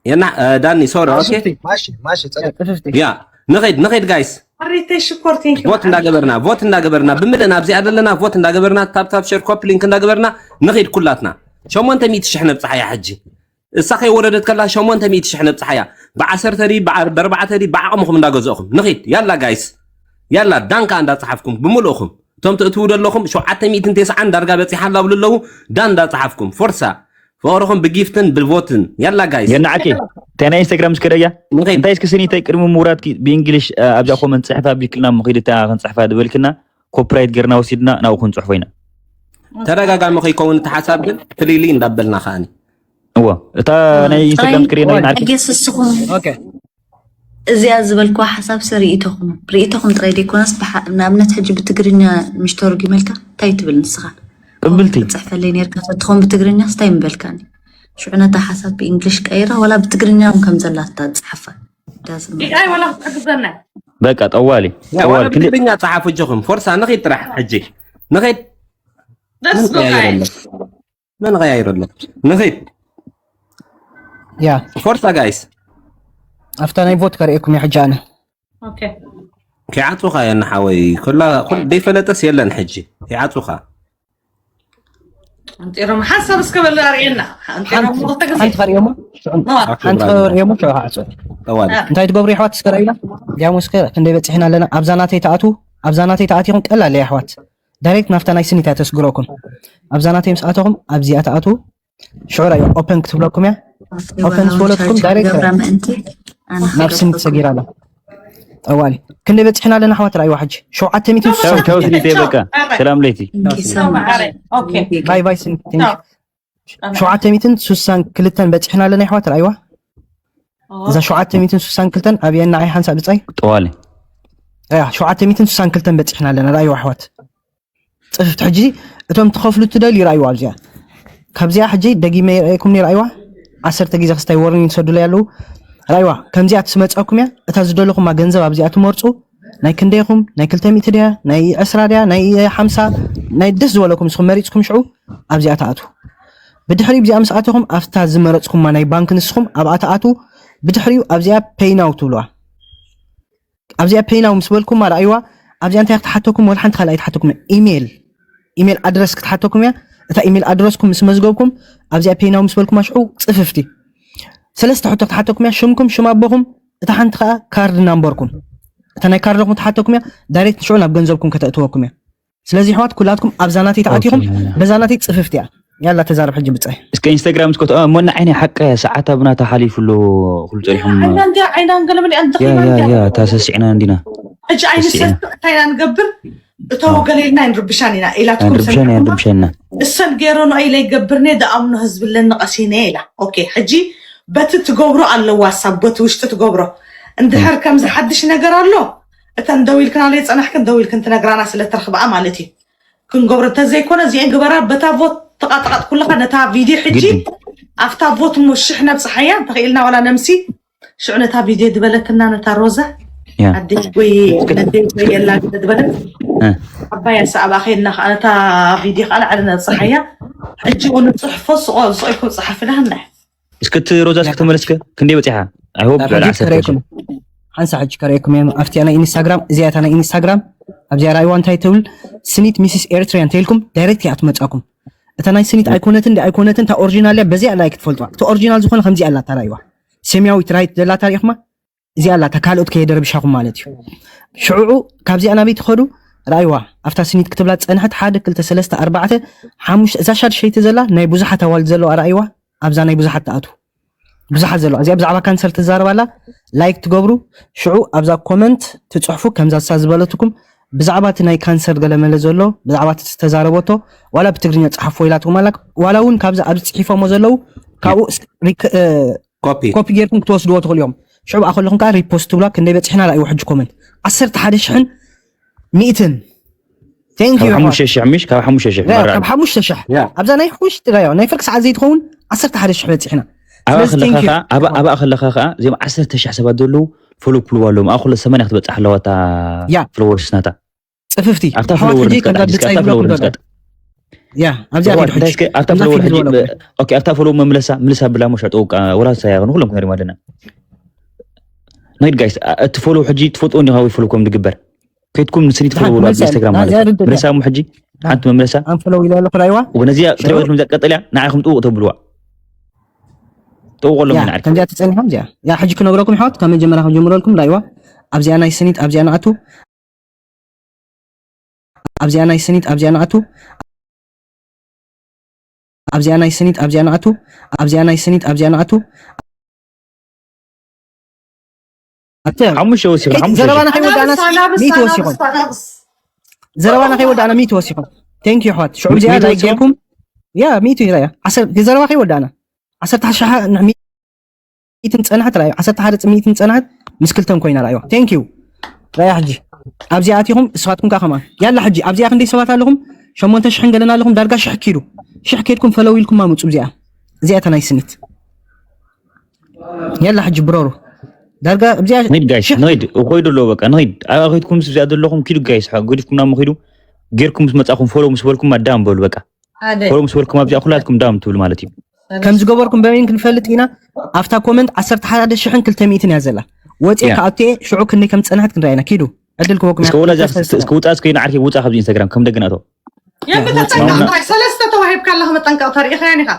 የና ዳኒ፣ ሶሪ። ኦኬ። ማሺ ማሺ ጸደቅ። ያ፣ ንኸይድ ንኸይድ ጋይስ። ኣሪተይ ሽኮር፣ ቴንክ ዩ። ቮት እንዳገበርና፣ ቮት እንዳገበርና ብምልእና ኣብዚኣ ዘለና ቮት እንዳገበርና፣ ታፕ ታፕ ሸር ኮፕ ሊንክ እንዳገበርና ንኸይድ ኩላትና። ሸሞንተ ሚእቲ ሽሕ ነብጽሓያ ሕጂ። እሳ ከይወረደት ከላ ሸሞንተ ሚእቲ ሽሕ ነብጽሓያ። ብዓሰርተ ድዩ፣ ብዓ-፣ ብኣርባዕተ ድዩ፣ ብዓቕምኹም እንዳገዘእኹም ንኺድ። ያላ ጋይስ፣ ያላ ዳንካ እንዳጽሓፍኩም ብምልእኹም። እቶም ትእትዉ ዘለኹም ሸውዓተ ሚእትን ተስዓን ዳርጋ በጺሓ ኣላ ብሉ ኣለዉ። ዳ እንዳጽሓፍኩም ፎርሳ ፍቕርኹም ብጊፍትን ብቮትን። ያላ ጋይስ። የናዓቂ እንታይ ናይ ኢንስታግራም እስከ ደያ ንኺድ። እንታይ እስኪ ስኒተይ ቅድሚ ምውራድኪ ብእንግሊሽ ኣብዛ ኮመንት ጽሕፍ ኣቢልክልና ምኺድ እታ ክንጽሕፋ ዝበልክና ኮፒራይት ጌርና ወሲድና ናብኡ ክንጽሕፎ ኢና። ተደጋጋሚ ከይከውን እቲ ሓሳብ ግን ፍልይልይ እንዳበልና ከኣኒ። እዎ፣ እታ ናይ ኢንስታግራም ጥራይ ስክሪን ናይ ናርኪ። ሕጌስ እስኹም ኦኬ። እዚኣ ዝበልክዋ ሓሳብ ሰ ርእይቶኹም፣ ርእይቶኹም ጥራይ ዘይኮነስ ብሓ-፣ ንኣብነት ሕጂ ብትግርኛ ምሽ ተርጉመልካ እንታይ ትብል ንስኻ? ቅብልቲ። ጽሕፈለይ ነርካ ተትኾን ብትግርኛስ እንታይ ምበልካኒ? ሽዑ ነታ ሓሳብ ብእንግሊሽ ቀይራ፣ ዋላ ብትግርኛ እውን ከም ዘላ ትጻሓፋ። ዳዝም ኤኣይ ዋላ ክትሕግዘና። በቃ ጠዋሊ፣ ያ፣ ዋላ ጠዋሊ፣ ክንዲ ብትግርኛ ጸሓፉ እጆኹም። ፎርሳ፣ ንኺድ ጥራሕ ሕጂ። ንኺድ። ደስ ምን ቀያይር በቃ። ኣሎ? ምን ቀያይር ኣሎ? ንኺድ። ያ። ፎርሳ ጋይስ። ኣብታ ናይ ቮት ከርእየኩም እየ ሕጂ ኣነ። ኦኬ። ከይዓጹኻ የና ሓወይ። ኩላ፣ ኩል-፣ ዘይፈለጠስ የለን ሕጂ። ከይዓጹኻ። ኣንጢሮም ሓንሳብ እስከ በል ኣርእየና። ኣንጢሮም ሓንቲ፣ ክልተ ግዜ። ሓንቲ ከርእየሞ? ሽዑ፣ ዋ። ሓንቲ ከርእየሞ? ሽዑ ክዓጹ። ጠዋሊ። አ። እንታይ ትገብሩ የሕዋት እስከ ርእዩና? ዲያሞ እስከ ክንደይ በጺሕና ኣለና? ኣብዛ ናተይ ተኣትዉ? ኣብዛ ናተይ ተኣቲኹም ቀላል እያ የሕዋት። ዳይሬክት ናብታ ናይ ስኒት እያ ተስግረኩም። ኣብዛ ናተይ ምስ ኣተኹም ኣብዚኣ ተኣትዉ። ሽዑ ራእዩ ኦፐን ክትብለኩም እያ። ኦፐን ዝበለትኩም ዳይሬክት ገብራ ምእንቲ ኣነ ናብ ስኒት ሰጊራ ኣላ። ጠዋሊ። ክንደይ በጺሕና ኣለና ኣሕዋት? ራእይዋ ሕጂ ሸውዓተ ሚእትን ቻው፣ ቻው፣ ስኒተይ በቃ። ሰላም ለይቲ። Thank you so much። ኦኬ። ባይ ባይ ስኒት። Thank you። ቻው። ሸውዓተ ሚእትን ስሳን ክልተን በጺሕና ኣለና ኣሕዋት? ራእይዋ። ኦ። እዛ ሸውዓተ ሚእትን ስሳን ክልተን ኣብየና ኣይ ሓንሳብ ብጻይ። ጠዋሊ። ያ፣ ሸውዓተ ሚእትን ስሳን ክልተን በጺሕና ኣለና። ራእይዋ ኣሕዋት። ጽፍፍቲ ሕጂ እቶም ትኸፍሉ ትደልዩ ራእይዋ ኣብዚኣ። ካብዚኣ ሕጂ ደጊመ ይረኣየኩም ነይሩ ራእይዋ። ዓሰርተ ግዜ ክስታይ ወርኒንግ ዝሰዱለይ ኣለዉ። ራእይዋ ከምዚኣ ትስመጻኩም እያ። እታ ዝደለኹማ ገንዘብ ኣብዚኣ ትመርጹ። ናይ ክንደይኹም፣ ናይ ክልተ ሚእቲ ድያ፣ ናይ ዕስራ ድያ፣ ናይ ሓምሳ፣ ናይ ደስ ዝበለኩም ንስኹም መሪጽኩም ሽዑ ኣብዚኣ ትኣትዉ። ብድሕሪኡ ኣብዚኣ ምስ ኣተኹም ኣብታ ዝመረጽኩማ ናይ ባንክ ንስኹም ኣብኣ ትኣትዉ። ብድሕሪኡ ኣብዚኣ ፔይ ናው ትብልዋ። ኣብዚኣ ፔይ ናው ምስ በልኩማ ራእይዋ ኣብዚኣ እንታይ ክትሓተኩም ወላ ሓንቲ ካልእ ኣይትሓተኩም እያ። ኢሜል፣ ኢሜል ኣድረስ ክትሓተኩም እያ። እታ ኢሜል ኣድረስኩም ምስ መዝገብኩም ኣብዚኣ ፔይ ናው ምስ በልኩማ ሽዑ ጽፍፍቲ ሰለስተ ሕቶ ክትሓተኩም እያ። ሽምኩም፣ ሽም ኣቦኹም፣ እታ ሓንቲ ከኣ ካርድ ናምበርኩም። እታ ናይ ካርድኹም ትሓተኩም እያ። ዳይሬክት ሽዑ ናብ ገንዘብኩም ከተእትወኩም እያ። ስለዚ ኣሕዋት ኩላትኩም ኣብዛ ናተይ ተኣቲኹም ኦኬ። በዛ ናተይ ጽፍፍቲ እያ። ያላ ተዛረብ ሕጂ ብጻይ። እስከ ኢንስታግራም እስከ ተኣ-፣ እሞ ንዓይ ናይ ሓቀ ሰዓት ኣብና ተሓሊፉ ኣሎ። ኩሉ ጸኒሖም። ዓይና እንዲያ፣ ዓይና እንገለመለ፣ ኣንተ ያ፣ ኺና ያ፣ እንዲያ። ያ፣ ታሰሲዕና እንዲና። ሕጂ ዓይኒ ተሰሲዕና። ሰስዕ እንታይ ኢና ንገብር? እቶ አ። ገሌልና ኣይንርብሻን ኢና፣ ኢላትኩም ኣይንርብሻን፣ ሰሚዕኩማ? ኣይንርብሻና። እሰን ገይረንኦ ኢለ ይገብርኔ፣ ደኣምኖ ህዝቢ ኣለኒ ቀሲነ ኢላ። ኦኬ፣ ሕጂ በቲ ትገብሮ ኣለዋ፣ ሳብ በቲ ውሽጢ ትገብሮ። እንድሕር እ። ከምዚ ሓድሽ ነገር ኣሎ፣ እተን ደው ኢልክናለይ ጸናሕክን ደው ኢልክን ትነግራና ስለ ትረኽብኣ ማለት እዩ። ክንገብሮ እንተዘይኮነ እዚኤን ግበራ በታ ቮት ተቃጥቃጥ ኩልኻ ነታ ቪድዮ ሕጂ ግድን። ኣብታ ቮት እሞ ሽሕ ነብጽሓያ እንተኽኢልና ዋላ ነምሲ ሽዑ ነታ ቪድዮ ዝበለትና ነታ ሮዛ ያ። ኣደይ ወይ ነደይ ወይ የላ ግደ ዝበለት እ። ኣባያ ሰኣባ ኸይድና ከዓ ነታ ቪድዮ ከዓ ላዕሊ ነብጽሓያ ሕጂ እውን ንጽሕፎ ስቆ ስቆ ኢልኩም ጸሓፍና ህናይ እስከ እቲ ሮዛ እስከ ተመለስከ ክንደይ በጺሓ? I hope ኣብ ልዕሊ ሕጂ ዓሰርተ ከረይኩም። ሓንሳ ሕጂ ከረይኩም እዮም። ኣብቲኣ ናይ ኢንስታግራም፣ እዚኣ እታ ናይ ኢንስታግራም፣ ኣብዚኣ ራእይዋ እንታይ ትብል? ስኒት ሚስስ ኤርትሪያን ተይልኩም ዳይሬክት እያ ትመጻኩም። እታ ናይ ስኒት ኣይኮነትን፣ እንዲ ኣይኮነትን፣ እታ ኦሪጂናል እያ፣ በዚኣ ላይክ ትፈልጧ። እቲ ኦሪጂናል ዝኾነ ከምዚኣ ኣላ እታ ራእይዋ። ሰማያዊት ራይት ዘላ እታ ሪኢኹማ? እዚኣ ኣላ፣ እታ ካልኦት ከየደረብሻኹም ማለት እዩ። ሽዑ ካብዚኣ ናበይ ትኸዱ? ራእይዋ። ኣብታ ስኒት ክትብላ ዝጸንሐት ሓደ፣ ክልተ፣ ሰለስተ፣ ኣርባዕተ፣ ሓሙሽተ፣ እዛ ሻድሸይቲ ዘላ ናይ ብዙሓት ኣዋልድ ዘለዋ ራእይዋ። ኣብዛ ናይ ብዙሓት ትኣትዉ። ብዙሓት ዘለዋ። እዚኣ ብዛዕባ ካንሰር ትዛረብ ኣላ። ላይክ ትገብሩ። ሽዑ ኣብዛ ኮመንት ትጽሕፉ፣ ከምዛ እሳ ዝበለትኩም ብዛዕባ እቲ ናይ ካንሰር ገለመለ ዘሎ፣ ብዛዕባ እቲ ዝተዛረበቶ፣ ዋላ ብትግርኛ ጽሓፎ ኢላትኩም ኣላ። ዋላ እውን ካብዚ ኣብዚ ጽሒፎሞ ዘለዉ፣ ካብኡ ስ-፣ ሪክ-፣ እ፣ ኮፒ። ኮፒ ጌርኩም ክትወስድዎ ትኽእሉ እዮም። ሽዑ ብኣ ከለኹም ከኣ ሪፖስት ትብላ፣ ክንደይ በጺሕና ራእይዎ ሕጂ ኮመንት። ዓሰርተ ሓደ ሽሕን ሚእትን። Thank you ካብ ኣሕዋት። ሓሙሽተ ሽሕ ምሽ? ካብ ሓሙሽተ ሽሕ ያ፣ መራኸቢ። ካብ ሓሙሽተ ሽሕ። ያ። ኣብዛ ናይ ውሽጢ ራእይዋ፣ ናይ ፍርቂ ሰዓት ዘይትኸውን ዓሰርተ ሓደ ሽሕ በጺሕና። ኣብኣ ከለኻ ከዓ ኣብኣ ከለኻ ከዓ እዚኦም ዓሰርተ ሽሕ ሰባት ዘለዉ ፎሎ ክብልዋ ኣለዎም። ኣብኣ ኩለ ሰማንያ ክትበፅሕ ኣለዋ እታ ፎሎወርስ ናታ። ፅፍፍቲ ኣብታ ፎሎወር ንስቀጥ ኣብታ ፎሎወር መምለሳ ምልሳ ብላ ሞሻ ጠውቃ ወላ ሳያ ንኩሎም ክንሪም ኣለና። ናይድ ጋይስ እቲ ፎሎ ሕጂ ትፈልጥዎ እንዲኻ ወይ ፎሎ ከም ዝግበር ከይትኩም ንስኒ ትፈልጥዎ ኣብ ኢንስታግራም ማለት እዩ። ምልሳ እሞ ሕጂ ሓንቲ መምለሳ ኣንፈሎ ኢለ ኣለኹ ራይዋ ወነዚኣ ክትሪዋ ትልም ቀጠልያ ንዓኹም ጥውቕ ተብልዋ ጥውቕ ኣለኹም ንዓድ ከምዚኣ ትጸኒሖም እዚኣ ያ ሕጂ ክነግረኩም ይሓወት ካብ መጀመርያ ክጀምረልኩም ራይዋ ኣብዚኣ ናይ ስኒት ኣብዚኣ ንኣቱ ኣብዚኣ ናይ ስኒት ኣብዚኣ ንኣቱ ኣብዚኣ ናይ ስኒት ኣብዚኣ ንኣቱ ኣብዚኣ ናይ ስኒት ኣብዚኣ ንኣቱ ሓሙሽተ ወሲኹ ሓሙሽተ ዘረባና ከይወዳእና ሚእቲ ወሲኹም ዘረባና ከይወዳእና ሚእቲ ወሲኹም ቴንክ ዩ ኣሕዋት ሽዑ እዚኣ ሚእቲ ላይክ ወሲኹም? ጌርኩም ያ ሚእቲ ዩ ያ ዓሰር ዘረባ ከይወዳእና ዓሰርተ ሓ- ሚእትን ጸናሕት ራእዩ ዓሰርተ ሓደ ሚእትን ጸናሕት ምስ ክልተን ኮይና ራእዩ ቴንክ ዩ ራያ ሕጂ ኣብዚኣ ኣቲኹም እስኻትኩም ከ ከማን ያላ ሕጂ ኣብዚኣ ክንደይ ሰባት ኣለኹም ሸሞንተ ሽሕን ገለን ኣለኹም ዳርጋ ሽሕ ኪዱ ሽሕ ኬድኩም ፈለው ኢልኩም ኣምፁ እዚኣ እዚኣ እታ ናይ ስኒት የላ ሕጂ ብረሩ ዳርጋ እዚኣ ንሂድ ጋይስ ንሂድ እኮይዱ ኣለዎ በቃ ንሂድ ኣብ ኣኺድኩም ምስ እዚኣ ዘለኹም ኪዱ ጋይስ ገዲፍኩም ናሞ ኪዱ ጌርኩም ምስ መጻኹም ፎሎ ምስ በልኩም ኣዳም በሉ በቃ ሓደ ፎሎ ምስ በልኩም ኣብዚኣ ኩላትኩም ዳም ትብሉ ማለት እዩ ከም ዝገበርኩም በበይን ክንፈልጥ ኢና ኣብታ ኮመንት ዓሰርተ ሓደ ሽሕን ክልተ ሚእትን እያ ዘላ ወፅየ ያ። ከኣቴ ሽዑ ክንደይ ከም ዝፀንሐት ክንረኣይና ኪዱ ዕድል ክበኩም እስከ ወላ እዛ እስከ ውፃ እስከ ይንዓርኪ ውፃ ካብዚ ኢንስታግራም ከም ደገ ንኣቶ የምልጠንቀቕታ ሰለስተ ተዋሂብካ ኣለኻ መጠንቀቕታ ርኢኻያን ኢኻ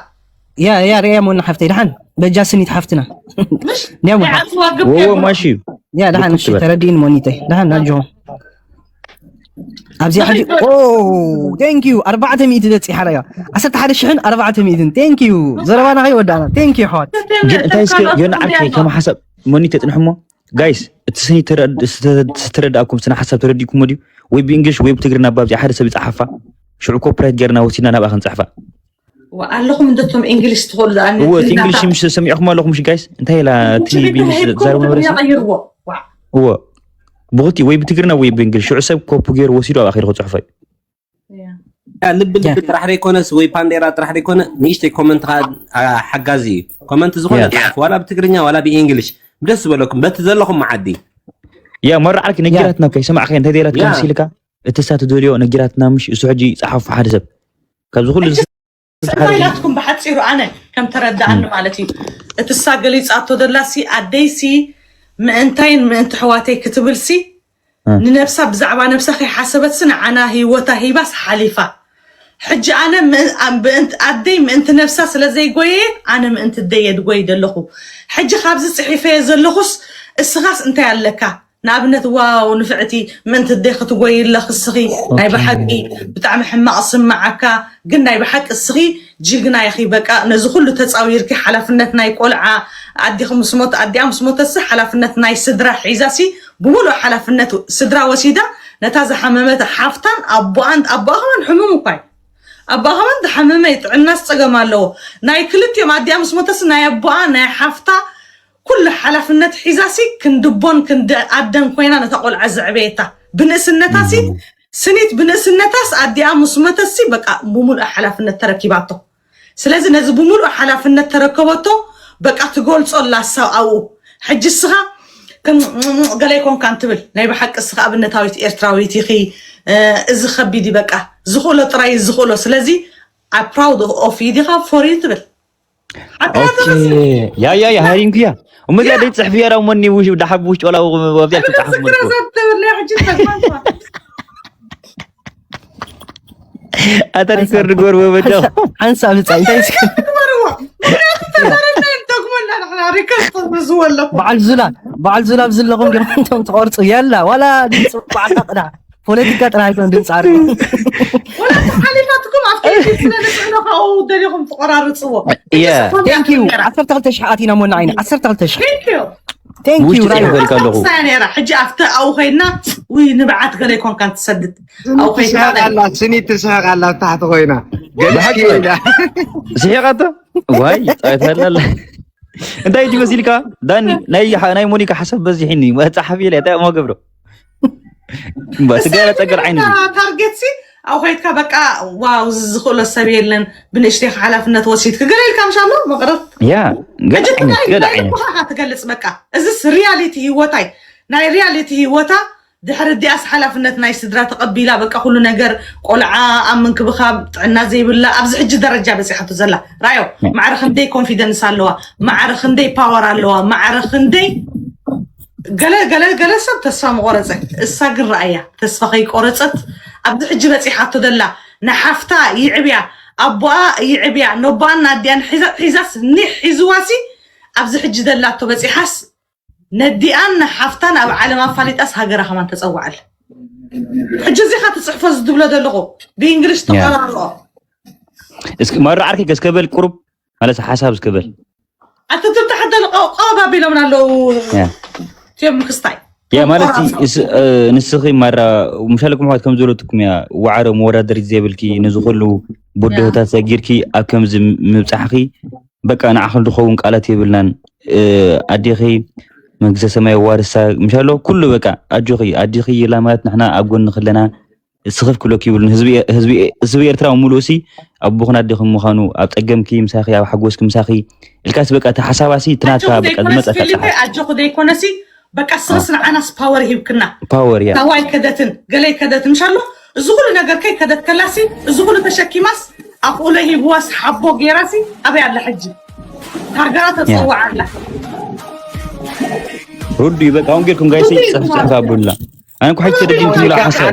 ያ ያ ርያ ሞና ሓፍተይ ድሓን በጃ ስኒት ሓፍትና ምሽ ያ ሞና ይዓጽዋ ግብ ወዎ የብሉ። ማሽ እዩ ያ ድሓን እሺ ተረዲእን ሞኒተይ ድሓን ናጆ ኣብዚኣ ሕጂ ኦ ቴንክ ዩ ኣርባዕተ ሚእቲ በፂሓ ያ ዓሰርተ ሓደ ሽሕን ኣርባዕተ ሚእትን ቴንክ ዩ ዘረባና ከይወዳእና ቴንክ ዩ ኣሕዋት ግን እንታይ እስከ ዮና ዓርከይ ከመሓሳብ ሞኒተ ፅንሕሞ ጋይስ እቲ ስኒ ዝተረዳእኩም ስነ ሓሳብ ተረዲእኩሞ ድዩ ወይ ብእንግሊሽ ወይ ብትግርና ባብዚ ሓደ ሰብ ይፀሓፋ ሽዑ ኮፕራይት ገርና ወሲድና ናብኣ ክንፅሕፋ ኣለኹም እንደቶም እንግሊሽ ትኽእሉ ዝኣነ እወ እቲ እንግሊሽ ምሽ ሰሚዕኹም ኣለኹም ምሽ ጋይስ እንታይ ኢላ እቲ ብእንግሊሽ ትዛረቡ ነበረ ቀይርዎ እወ ብክልቲኡ ወይ ብትግርና ወይ ብእንግሊሽ ሽዑ ሰብ ኮፒ ገይሩ ወሲዱ ኣብኣ ከይዱ ክፅሕፎ እዩ ልቢ ልቢ ጥራሕ ዘይኮነስ ወይ ፓንዴራ ጥራሕ ዘይኮነ ንእሽተይ ኮመንት ከዓ ሓጋዚ እዩ ኮመንት ዝኾነ Yeah. ፃሓፍ ዋላ ብትግርኛ ዋላ ብእንግሊሽ ብደስ ዝበለኩም በቲ ዘለኹም መዓዲ ያ መራዓልኪ ነጊራትና ከይ ሰማዕኸ እንታይ ደላት Yeah. ከምሲ ኢልካ እቲ እሳ ትደልዮ ነጊራትና ምሽ እሱ ሕጂ ፀሓፉ ሓደ ሰብ ካብዚ ኩሉ ሕጂ እንታይ ኢላትኩም ብሓፂሩ ኣነ ከም ተረዳኣኒ ማለት እዩ እቲ እሳ ገሊፃቶ ደላሲ ኣደይሲ ምእንታይን ምእንቲ ሕዋተይ ክትብልሲ ንነብሳ ብዛዕባ ነብሳ ከይሓሰበትሲ ንዓና ህይወታ ሂባስ ሓሊፋ ሕጂ ኣነ ኣደይ ምእንቲ ነብሳ ስለዘይጎየየት ኣነ ምእንቲ ደየ ድጎይ ደለኹ ሕጂ ካብዚ ፅሒፈየ ዘለኹስ እስኻስ እንታይ ኣለካ ንኣብነት ዋው ንፍዕቲ ምእንቲ ደይ ክትጎይ ኣለኽ እስኺ ናይ ብሓቂ ብጣዕሚ ሕማቕ ስምዓካ ግን ናይ ብሓቂ እስኺ ጅግና ኢኺ በቃ ነዚ ኩሉ ተፃዊርኪ ሓላፍነት ናይ ቆልዓ ኣዲኺ ምስ ሞት ኣዲኣ ምስ ሞተሲ ሓላፍነት ናይ ስድራ ሒዛሲ ብምሉእ ሓላፍነት ስድራ ወሲዳ ነታ ዝሓመመት ሓፍታን ኣቦኣን ኣቦኣ ከማን ሕሙም እኳ እዩ ኣቦኣ ከማን ዝሓመመ እዩ ጥዕናስ ፀገም ኣለዎ ናይ ክልቲኦም ኣዲኣ ምስ ሞተሲ ናይ ኣቦኣ ናይ ሓፍታ ኩሉ ሓላፍነት ሒዛሲ ክንዲ ኣቦን ክንዲ ኣደን ኮይና ነታ ቆልዓ ዘዕበየታ ብንእስነታሲ ስኒት ብንእስነታስ ኣዲኣ ምስ ሞተሲ በቃ ብሙሉእ ሓላፍነት ተረኪባቶ ስለዚ ነዚ ብሙሉእ ሓላፍነት ተረከበቶ በቃ ትገልጾ ኣላ ሳብ ኣብኡ ሕጂ እስኻ ከም ገለ ኣይኮንካን ትብል ናይ ብሓቂ እስኻ ኣብነታዊት ኤርትራዊት ኢኺ እዚ ከቢድ እዩ በቃ ዝኽእሎ ጥራይ እዩ ዝኽእሎ ስለዚ I proud of you ዲኻ for you ትብል ያያያ ሃሪንኩያ እሞ እዚኣ ደይ ፅሕፍያ ዳ መኒ ውሽ ዳሓብ ውሽ ጨላ ኣብዚኣ ትፃሓፍ መልኩ ኣታ ሪከርድ ጎር ወበጃ ሓንሳ ምፃ እንታይ በዓል ዙላ በዓል ዙላ ብዝለኹም ገርኩም ትቆርፁ የላ ዋላ ድምፂ በዓልካ ቅዳ ፖለቲካ ጥራሕ ኣይኮን ድምፂ ዓርኩ ሓሊፋትኩም ኣብቲ ስለ ንፅዕኖ ካብኡ ደሊኹም ትቆራርፅዎ ዓሰርተ ክልተ ሽሕ ኣቲና ሞና ዓይነ ዓሰርተ ክልተ ሽሕ ውሽጢ ፅሒፈልካ ኣለኹ ነራ ሕጂ ኣብቲ ኣብኡ ኮይና ውይ ንብዓት ገለ ይኮንካ ትሰድድ ኣብኡ ኮይና ስኒ ትስሕቅ ኣላ ታሕቲ ኮይና ስሒቃቶ ዋይ ፃይት ኣለላ እንታይ እዩ መሲልካ ዳኒ ናይ ናይ ሞኒካ ሓሳብ በዚሕኒ ጸሓፊ ኢለ እንታይ እሞ ገብሮ ስገረ ጸገር ዓይኒ ታርጌት ሲ ኣብ ኮይትካ በቃ ዋው እዚ ዝኽእሎ ሰብ የለን፣ ብንእሽተይ ሓላፍነት ወሲድክ ገለ ኢልካ ምሻ ኣሎ መቕረት። ያ ገለ ሕጂ ዓይነት ትግራይ ገለ ናይ ዓይነት ልብኻ ትገልጽ በቃ። እዚስ ሪያሊቲ ህይወታይ ናይ ሪያሊቲ ህይወታ። ድሕሪ ዲኣስ ሓላፍነት ናይ ስድራ ተቐቢላ በቃ ኩሉ ነገር ቆልዓ ኣብ ምንክብኻብ ጥዕና ዘይብላ ኣብዚ ሕጂ ደረጃ በፂሓቶ ዘላ ራዮ። ማዕረ ክንደይ ኮንፊደንስ ኣለዋ፣ ማዕረ ክንደይ ፓወር ኣለዋ፣ ማዕረ ክንደይ ገለ ገለ ገለ ሰብ ተስፋ መቆረፀ። እሳ ግን ረኣያ ተስፋ ከይቆረፀት ኣብዚ ሕጂ በፂሓቶ ዘላ ንሓፍታ ይዕብያ ኣቦኣ ይዕብያ ነቦኣን ናዲያን ሒዛ- ሒዛስ ኒሕ ሒዝዋሲ ኣብዚ ሕጂ ዘላቶ በፂሓስ ነዲኣን ሓፍታን ኣብ ዓለም ኣፋሊጣስ ሃገራ ከማን ተፀዋዓል። ሕጂ እዚኻ ትፅሕፎ ዝትብሎ ዘለኹ ብእንግሊሽ ተቆራርኦ። እስኪ ማራ ዓርኪ ገስከበል ቁሩብ ማለት ሓሳብ ዝከበል ኣቲ ትብታ ሓደ ቀባብ ኢሎምና ኣለዉ። ያ። ቲዮም ምክስታይ ያ ማለት ንስኺ ማራ ምሻለኩም ኣሕዋት ከም ዝበለትኩም እያ። ዋዕሮ መወዳደሪት ዘይብልኪ፣ ነዚ ኩሉ ብድሆታት ሰጊርኪ ኣብ ከምዚ ምብፃሕኺ በቃ ንዓኺ ዝኸውን ቃላት የብልናን። ኣዴኺ መንግስተ ሰማይ የዋርሳ ምሻሎ ኩሉ በቃ ኣጆኺ ኣዴኺ ይላ ማለት ንሕና ኣብ ጎንኺ ኣለና። ስኽፍ ክብለኪ ይብሉን። ህዝቢ ኤርትራ ምሉእ ሲ ኣቦኽን ኣዴኽን ምዃኑ ኣብ ጸገምኪ ምሳኺ ኣብ ሓጎስኪ ምሳኺ ኢልካስ በቃ እቲ ሓሳባሲ እቲ ናትካ በቃ ዝመጸካ ጸሓፍ ኣጆኹ ዘይኮነሲ በቃ ስረስ ንዓናስ ፓወር ሂብክና ፓወር እያ። ታዋይ ከደትን ገለይ ከደትን ምሻሎ እዚ ኩሉ ነገር ከይ ከደት ከላሲ እዚ ኩሉ ተሸኪማስ ኣኽእሎ ሂብዋስ ሓቦ ጌራሲ ኣበይ ኣላ ሕጂ ሃገራ ተጸዋዕ ኣላ። ሩዱ በቃ አሁን ጌርኩም ጋይሲ ጽሕፍ ጽሕፍ ኣብሉላ ኣነ እኮ ሕጂ ተደጊም ትብላ ሓሳብ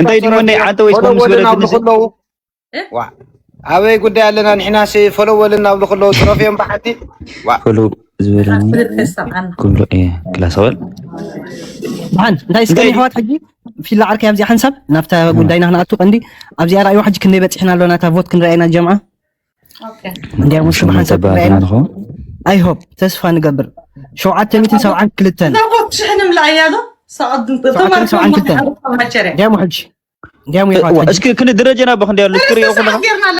እንታይ ድሞ ናይ ዓንተ ወይ ስፖን ምስ በለትልሲ ኣበይ ጉዳይ ኣለና ንሕና ሲ ፈለው በልና ኣብሉ ከለዉ ጥረፍዮም ብሓንቲ ፈለው ዝበለኒ ክብሎ እየ ክላሰወል ብሓን እንታይ እስከ ኣሕዋት ሕጂ ፊላ ዓርከይ ኣብዚኣ ሓንሳብ ናብታ ጉዳይና ክንኣቱ ቀንዲ ኣብዚኣ ራእይዋ ሕጂ ክንደይ በፂሕና ኣለና እታ ቮት ክንረኣየና ጀምዓ እንዲያ ሙስ ብሓንሳብ ክንረኣየና ኣይሆፕ ተስፋ ንገብር ሸውዓተ ሚእትን ሰብዓን ክልተን ዛቦት ሽሕን ምልኣያ ዶ ሸውዓተ ሚእትን ሰብዓን ክልተን እንዲያ ሙሕጅ እንዲያም ይፋት እስኪ ክንዲ ደረጀና በክ እንዲያ እስኪ ሪኦ ኩለኻ ጌርና